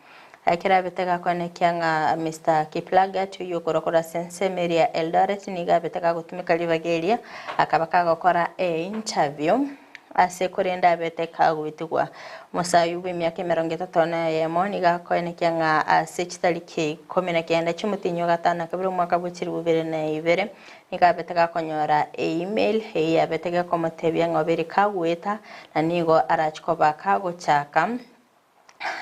Ekero abete gakoenekia ng'a Mister Kiplagat oyio okorwa korwa ase ensemo eria ya Eldoret nigo abete gagotumeka ribaga eria, akaba kagokora einterview. Ase korende abete kagoetigwa. Omosae oyio bw'emiaka emerongo etato na eyemo nigo akoenekia ng'a ase chitariki ikomi na kenda chi'omotienyi o gatano na kabere omwaka bwe chilifu ibere na ibere nigo abete gakonyora e-email eyio yabete gekomotebia ng'a obeire kagoeta na nigo arache koba kagochaka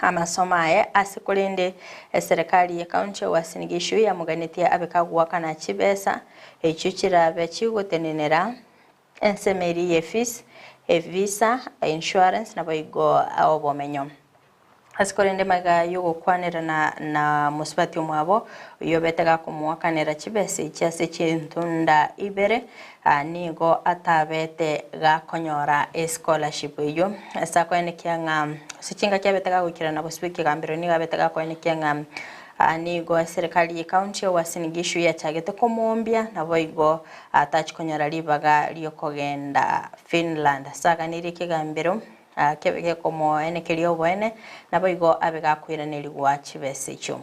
amasomo aye ase korende eserekari ye county ya Uasin Gishu yamoganetie abe kagoakana chibesa echio chirabe chigotenenera Ensemo eria y'efees, evisa, insurance naboigo obomenyo. Ase korende magega y'ogokwanerana na mosubati omwabo, oyio obete gakomoakanera chibesa echi ase chintunda ibere, nigo atabete gakonyora escholarship eyio. Ase akoenekia ng'a ase chingaki abete gagoikerana gosibwa ekegambero nigo abete gakoenekia ng'a nigo eserekari ye county ya Uasin Gishu yachagete komoombia naboigo Atachia konyora ribaga ri'okogenda Finland. Ase aganirie ekegambero kebe gekomoenekeria oboene, naboigo abe gakoiranerigwa chibesa echio.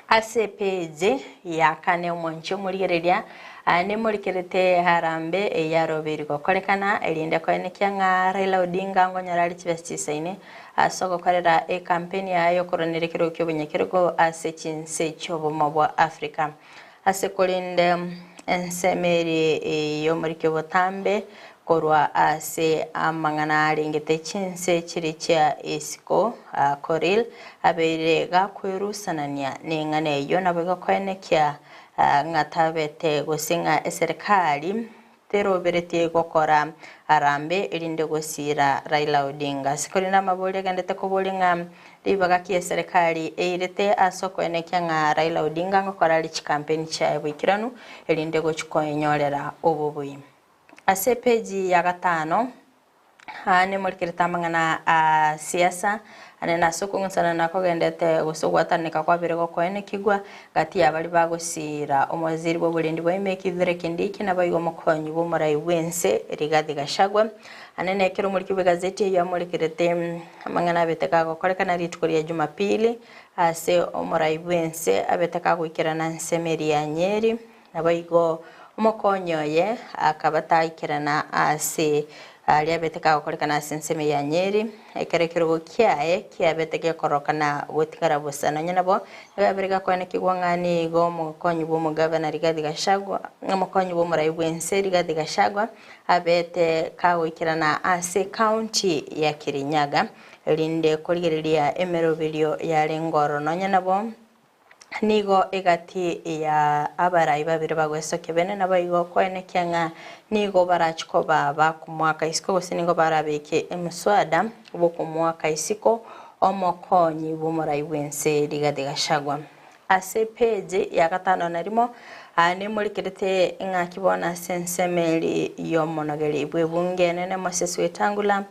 Ase epeji ya kane omonche omorigereria nemorikerete Harambee eyarobeiri gokorekana erinde koenekia ng'a Raila Odinga ngonyora are chibesa chisaine ase ogokorera ekampeni yaye yokoranera ekerogo ki'obonyakerogo ase chinse chi'obomo bwa Africa. Ase korende ensemo eria y'omoriki obotambe korwa ase amang'ana arengete chinse chiria chia isiko, Koril, abeire gakwerusanania neng'ana eyio, naboigo koenekia ng'a tabete gose ng'a eserekari Teroberetie gokora arambe erinde gosiira Raila Odinga. Ase korende amaborio agendete koboria ng'a ribaga ki eserekari eirete ase okoenekia ng'a Raila Odinga ngokora are chikampeni chiaye boikeranu erinde gochia koenyorera obobui. Ase epeji ya gatano. Aa nemorikerete amang'ana a siasa, ane nase okong'usana nakogendete gose ogwatananeka kwabere gokoenekigwa gati ya baria bagosiira omowaziri bw'oborendi bwa ime Kithure Kindiki naboigo omokonyi bw'omorai bw'ense Rigathi Gachagua. Ane nekero omoriki bw'egazeti eyio amorekerete amang'ana abete kagokorekana rituko ria Jumapili ase omorai bw'ense abete kagoikerana ensemo eria ya Nyeri Naboigo omokonyi oye akaba taikerana aase aria abete kagokorekana ase ensemo ya Nyeri, ekero ekerogo kiaye kiabete gekororokana gotigara bosa. Nonya nabo, nigo yabere gakoenekigwa ng'a nigo omokonyi bw'omogavana Rigathi Gachagua, omokonyi bw'omorai bw'ense Rigathi Gachagua abete kagoikerana ase ecounty ya Kirinyaga, erinde korigereria emeroberio yarenge ororo. Nonya nabo. Nigo egati ya abarai babere bagwesokia bene naboigo koenekia ng'a nigo barachie koba bakomoaka isiko gose nigo barabeke emoswada bw'okomoaka isiko omokonyi bw'omorai bw'ense Rigathi Gachagua. Ase epeji ya gatano na rimo aa nemorikerete ng'aki bono ase ensemo eri y'omonogeri bw'ebunge enene Moses Wetangula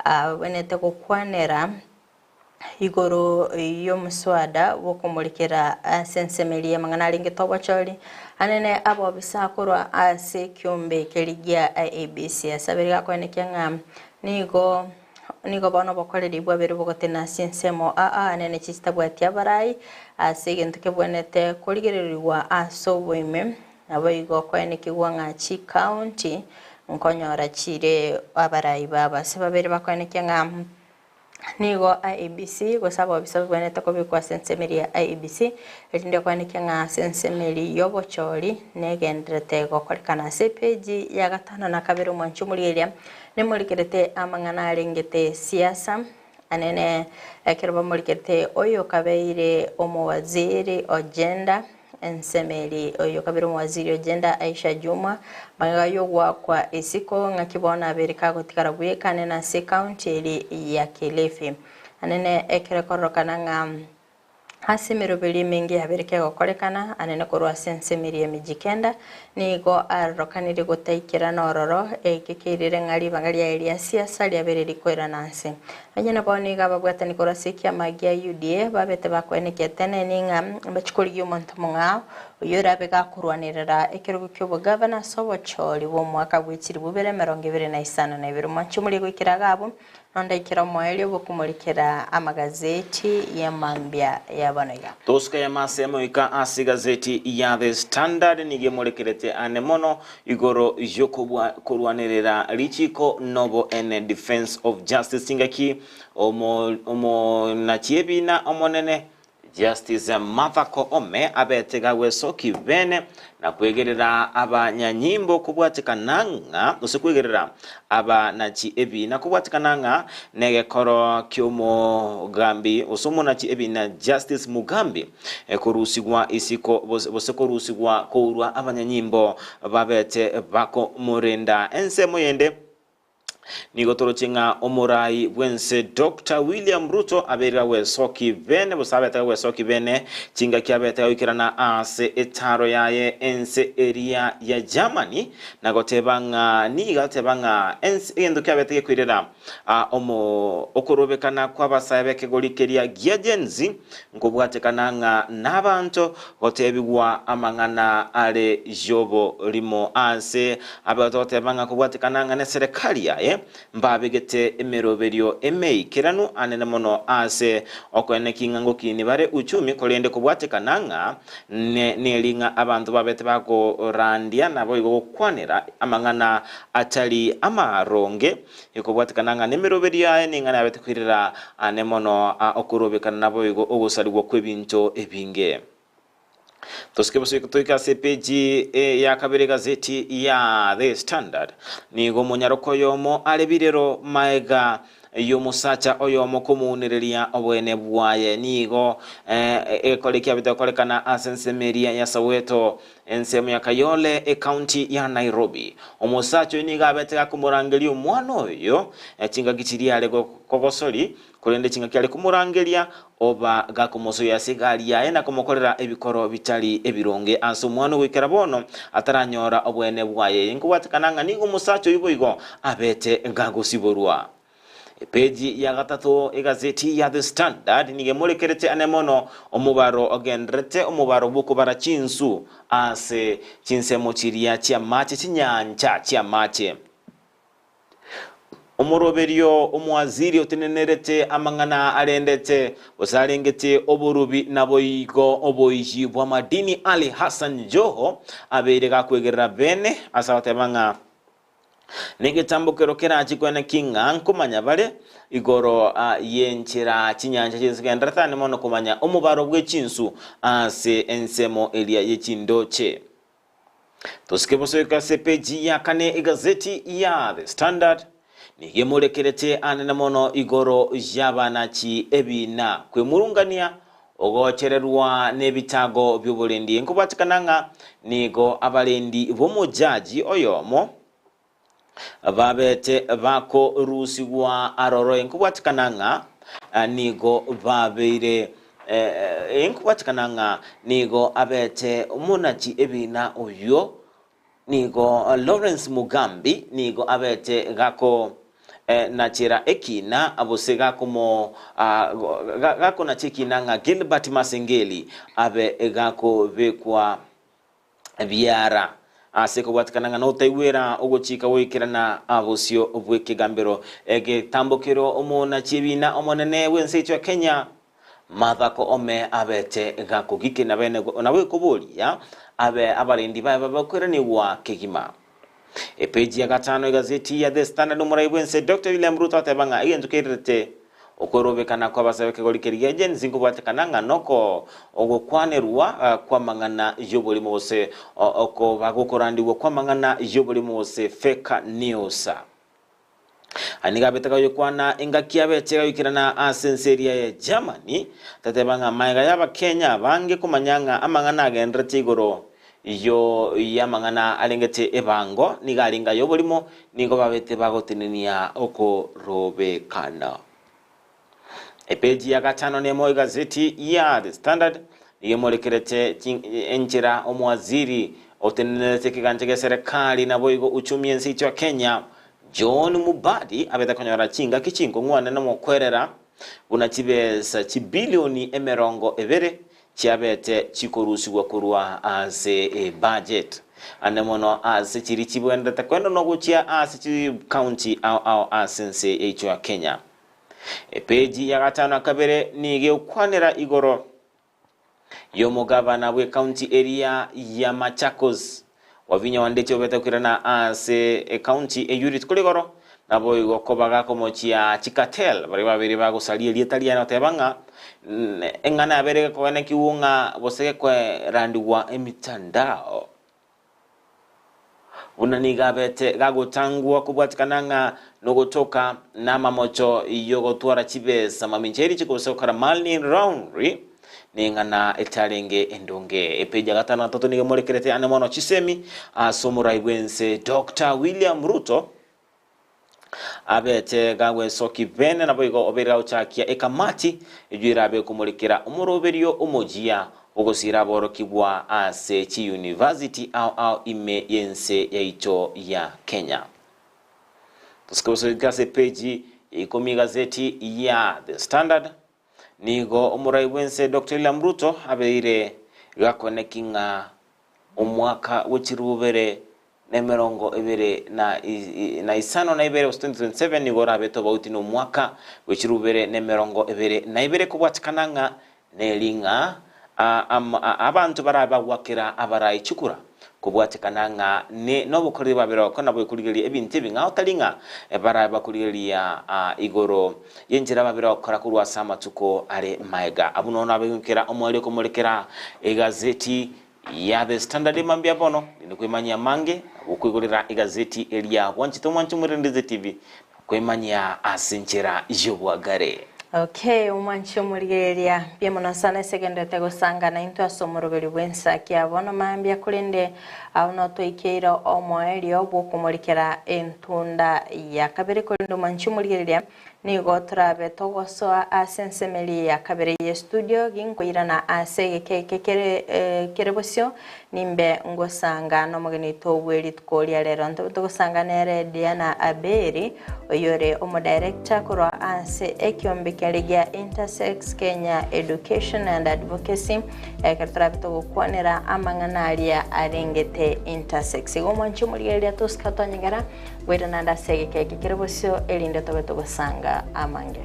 abwenerete gokwanera Igoro y'omoswada bw'okomorekera ase ensemo eria y'amang'ana arenge tobochori, anene abobisa korwa ase ekiombe keria gia IEBC. Ase abere gakoenekia ng'a nigo nigo bono obokoreri bwabere bogotena ase ensemo aa anene chichitabwati abarai ase egento kebwenerete korigererigwa ase oboime, naboigo koenekigwa ng'a chikaunti nkonyora chire abarai babo. Ase babere bakoenekia ng'a. Nigo IEBC gose abobisa babwenerete kobekwa ase ensemo eria ya IEBC, erinde koenekia ng'a ase ensemo eria y'obochori negendererete gokorekana. Ase epeji ya gatano na kabere omwanchi omorigereria nemorikerete amang'ana arengete siasa anene ekero bamorikerete oyo okabeire omowaziri o gender. Ensemo eri oyo kabere omowaziri o Gender Aisha Jumwa magega y'ogoakwa isiko ng'aki bono abere kagotigara bweka anene ase ecounty eri ya Kilifi. Anene ekero ekororokana ng'a Ase emeroberio emenge yabere kegokorekana, anene korwa ase ensemo eria y'Emijikenda, nigo arorokanire gotaikerana ororo, eke keirire ng'a ribaga riaye ria siasa riabeire rikoirana nse. Onye nabo nigo ababwatani korwa ase ekiama gia UDA babete bakoenekia teneni ng'a mbachie korigia omonto omong'ao oyio orabe gakorwanerera ekerogo ki'obogavana ase obochori bw'omwaka bw'echilifu bibere emerongo ebere na isano na ibere. Mwanche omorie goikera iga abwo. Nondaikera omoerio bw'okomorikera amagazeti y'emambia ya bono iga. Tosika y'amase emoika ase egazeti ya The Standard nigo emorekerete ane mono igoro y'okorwanerera richiko noboene, Defence of Justice, chingaki omonachiebina omonene Justice Martha Koome abete gagwesoki bene na kwegerera abanyanyimbo kobwatekana ng'a gose kwegerera abanachi ebiina kobwatekana ng'a negekoro kiomogambi gose omonachi ebiina Justice Mugambi korusigwa isiko gose korusigwa kourwa abanyanyimbo babete bakomorenda ensemo yende. Nigo toroche ng'a omorai bw'ense Doctor William Ruto abeire agwesoki bene gose abete agwesoki bene chingaki abete agoikerana ase etaro yaye ense eria ya Germany na goteba ng'a nigo ateba ng'a ense egento kiabete gekoirera omo okorobekana kw'abasae b'ekegori keria gia Gen Z Nkobwatekana ng'a nabanto gotebigwa amang'ana are y'oborimo aase abe togoteba ng'a kobwatekana ng'a neserekari yaye mbabegete emeroberio emeikeranu anene mono aase okoeneki ng'a ngokini bare uchumi korende kobwatekana ng'a neri ng'a abanto babete bakorandia naboigo gokwanera amang'ana atari amaronge. Ekobwatekana ng'a nemeroberio yaye ning'ana yabete koirera ane mono a okorobekana naboigo ogosarigwa kw'ebinto ebinge. Tosike bosoike toike ase epeji ya kabere egazeti ya The Standard. Nigo omonyaroko oyomo are birero maega y'omosacha oyomo komounereria oboene bwaye. Nigo egekore kiabete gokorekana ase ensemo eria ya Soweto Ensemo ya Kayole, ecounty ya Nairobi. Omosacha oyo nigo abete gakomorangeria omwana oyo chingaki chiria are kogosori, korende chingaki are komorangeria oba gakomosoyia ase egari yaye na komokorera ebikoro bitari ebironge ase omwana goikera bono ataranyora oboene bwaye. Nkobwatekana ng'a nigo omosacha oyio boigo abete gagosiborwa. Epeji ya gatato egazeti ya The Standard nigo emorekerete ane mono omobaro ogendererete omobaro bw'okobara chinsu ase chinsemo chiria chi'amache chinyancha chi'amache. Omoroberio omoaziri otenenerete amang'ana arendete gose arengete oborubi naboigo oboiyi bw'amadini Ali Hassan Joho abeire gakwegerera bene ase agoteba ng'a Negetambokero kerache kwene ki ng'a nkomanya bare igoro y'enchera chinyancha chigendererete ande mono komanya omobaro bwe chinsu ase ensemo eria ye chindoche. Tosike bosoike ase epeji ya kane egazeti ya The Standard nigo emorekerete anene mono igoro y'abanachi ebiina kwemurungania ogochererwa nebitago bi'oborendi. Nkobwatekana ng'a nigo abarendi b'omojaji oyomo babete bakorusigwa aroro. Nkobwatekana ng'a nigo babeire Nkobwatekana ng'a nigo abete omonachi ebiina oyio Nigo Lawrence Mugambi nigo abete gako nachera ekina gose gakomo gakonacha ekina ng'a Gilbert Masengeli abe gakobekwa biara ase kobwatekana ng'a notaigwera ogochika goikerana bosio bw'ekegambero egetambokero omonachi ebina omonene bw'ense yaito ya Kenya Martha Koome abete gakogikina bene nabo ekoboria abe abarendi baye babe bakoiranigwa kegima. Epeji ya gatano egazeti ya The Standard omorai bwense Doctor William Ruto ateba ng'a egento kererete okwerobekana kw'abasae b'ekegori keria gia Gen Z nkobwatekana ng'a noko ogokwanerwa kw'amang'ana y'oborimo gose okoba gokorandigwa kw'amang'ana y'oborimo gose fake news. Aya nigo abete gayoikwana engaki abeche gayoikerana ase ense eria ya Germany, tateba ng'a magega y'Abakenya abange komanya ng'a amang'ana agenderete igoro yo y'amang'ana arengete ebango nigo arenge ay'oborimo, nigo babete bagotenenia okorobekana. Epeji ya gatano nemo egazeti ya The Standard nigo emorekerete enchera omowaziri otenenerete ekegancha gia serikali naboigo uchumi ense yaito ya Kenya John Mubadi abete konyora chingaki chinkong'u nomokwerera buna chibesa chibilioni emerongo ebere chiabete chikorusigwa korwa ase ebudget ande mono ase chiria chibwenerete koenda nogochia ase chicounty ao ao ase ense yaito ya Kenya. Epeji ya gatano na kabere nigo egokwanera igoro y'omogabana bw'ecounty eria ya Machakos, Wavinya Wandechi obete koirana ase ecounty eyio rituko rigoro, naboigo koba gakomochia chicartel baria babere bagosaria erieta riaye na goteba ng'a eng'ana yabere gekogenekigwa ng'a gose gekwerandigwa emitandao. Buna nigo abete gagotangwa kobwatikana ng'a nogotoka namamocho y'ogotwara chibesa mamincha ye richiko gose gokora money laundry neng'ana etarenge endonge. Epeji ya gatano na tatu nigo emorekerete ane mono chisemi ase omorai bw'ense Doctor William Ruto abete gagwesoki bene naboigo obeire gagochakia ekamati eyio erabe komorekera omoroberio omoyia bw'ogosiira aborokigwa ase chiyunivasiti ao ao ime y'ense yaito ya Kenya. Tosike gosoika ase epeji ya ikomi egazeti ya The Standard, nigo omorai bw'ense Doctor William Ruto abeire gakoneki ng'a omwaka bw'echirubere na emerongo ebere na na isano na ibere gose 2027 nigo orabe tobauti nomwaka bw'echirubere na emerongo ebere na ibere kobwatikana ng'a neri ng'a abanto barabe bagwakera abarai chikura kobwatikana ng'a ne nobokoreri babere oko nabo ekorigereria ebinto ebing'ao tari ng'a barabe bakorigereria igoro y'enchera babere gokora korwa ase amatuko are maega. Abwo nono abe goikera omoerio komorekera egazeti ya The Standard mambia bono, rende kwemanyia amange, nabo okoigorera egazeti eria bwanchete omwanche omorendeze TV, na kwemanyia ase enchera y'obwagare. Okay, omwanche omorigereria, mbuya mono sana ase egenderete gosanga naintwe ase omoroberi bw'ensaki ya bono mambia, korende agwo notwaikeire omoerio bw'okomorikera entunda ya kabere, korende omwanche omorigereria, Nigo torabe togosoa ase ensemeri ya kabere y'estudio, ginkoirana ase egeka eke kere kere bosio, nimbe ngosanga nomogeni oito bwe rituko ria rero. Ntobe togosanga nere Diana Aberi, oyore omodirector korwa ase ekiombe keria gia Intersex Kenya Education and Advocacy, ekero torabe togokwanera amang'ana aria arengete Intersex. Igo omwanche omorigereria tosika twanyegera. Goeta naende ase egeka eke kere bosio, erinde tobe togosanga amange.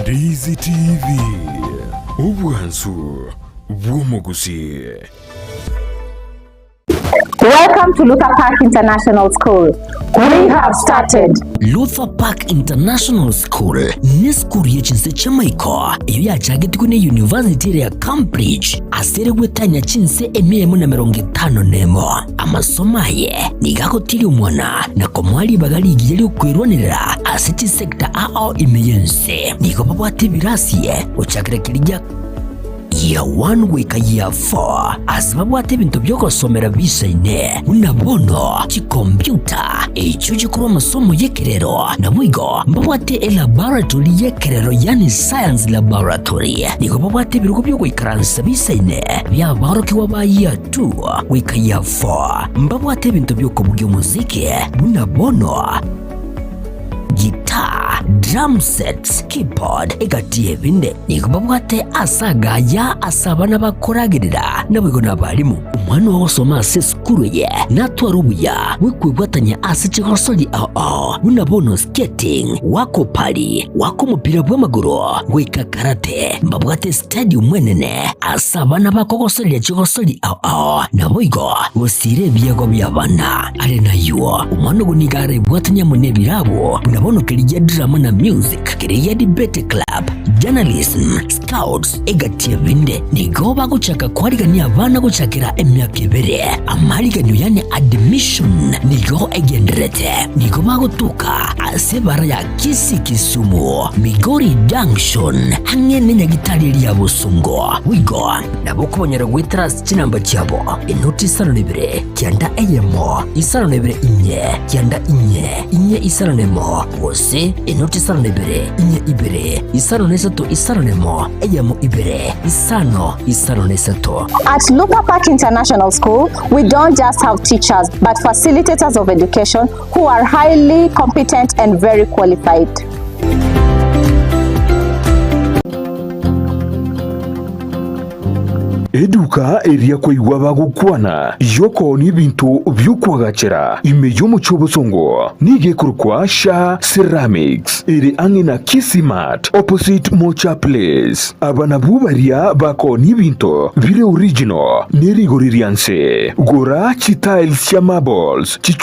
Ndizi TV, obwansu bw'omogusii. Welcome to Luther Park International School. We have started. Luther Park International School nesukuru ye chinse chi'amaiko eyio yachagetigwe ne University ere ya Cambridge ase ere gwetania chinse emia emo na emerongo etano nemo. Amasomo aye nigo agotiria omwana na komoa ribaga rigiya ri'okwerwanerera ase chisecta ao ime y'ense. Nigo babwate ebirasi gochakera keria gia Year 1 goika Year 4 ase babwate ebinto bi'ogosomera bisaine buna bono chikompiuta echio chikorwa amasomo y'ekerero naboigo mbabwate elaboratory y'ekerero yaani science laboratory. Nigo babwate ebirogo bi'ogoikaransa bisaine bi'aborokigwa ba Year 2 goika Year 4 mbabwate ebinto bi'okobugia omosiki buna bono. Guitar, drum sets, keyboard, egati y'ebinde. Nigo babwate ase agaya ase abana bakoragerera, naboigo nabarimu. Omwana ogosoma ase esukuru eye natware obuya bw'okwebwatania ase chigosori ao ao buna bono skating, goaka opari, goaka omopira bw'amagoro, goika karate. Mbabwate estadium enene ase abana bakogosoreria chigosori ao ao, naboigo gosiira ebiegwa bi'abana. Are nayio, omwana ogo nigo arebwatanie amo nebirabu buna bono keria drama na music, keria debate club, journalism, scouts, egati ebinde. Nigo bagochaka kwarigania abana gochakera emiaka ebere. Amariganio yani admission nigo egendererete. Nigo bagotoka ase ebara ya Kisii Kisumu, Migori Junction, ang'e nenyagitari eria ya Bosongo. Boigo nabo okobanyora goetera ase chinamba chiabo, enoti isano na ibere, kianda eyemo, isano na ibere inye, kianda inye, inye isano na emo, gose enoti isano na ibere, inye ibere, isano na isato isano na emo, eyemo ibere, isano, isano na isato. At Lupa Park International School, we don't just have teachers, but facilitators of education who are highly competent and very qualified. Eduka eria kwaigwa bagokwana y'okoonia ebinto bi'okoagachera ime y'omochie obosongo nigo ekorokwa Sha Ceramics ere ang'e na Kisii Mart opposite Mocha Place. Aba nabwo baria bakoonia ebinto bire original ne rigori ria nse. Gora chitiles chia marbles, chichu.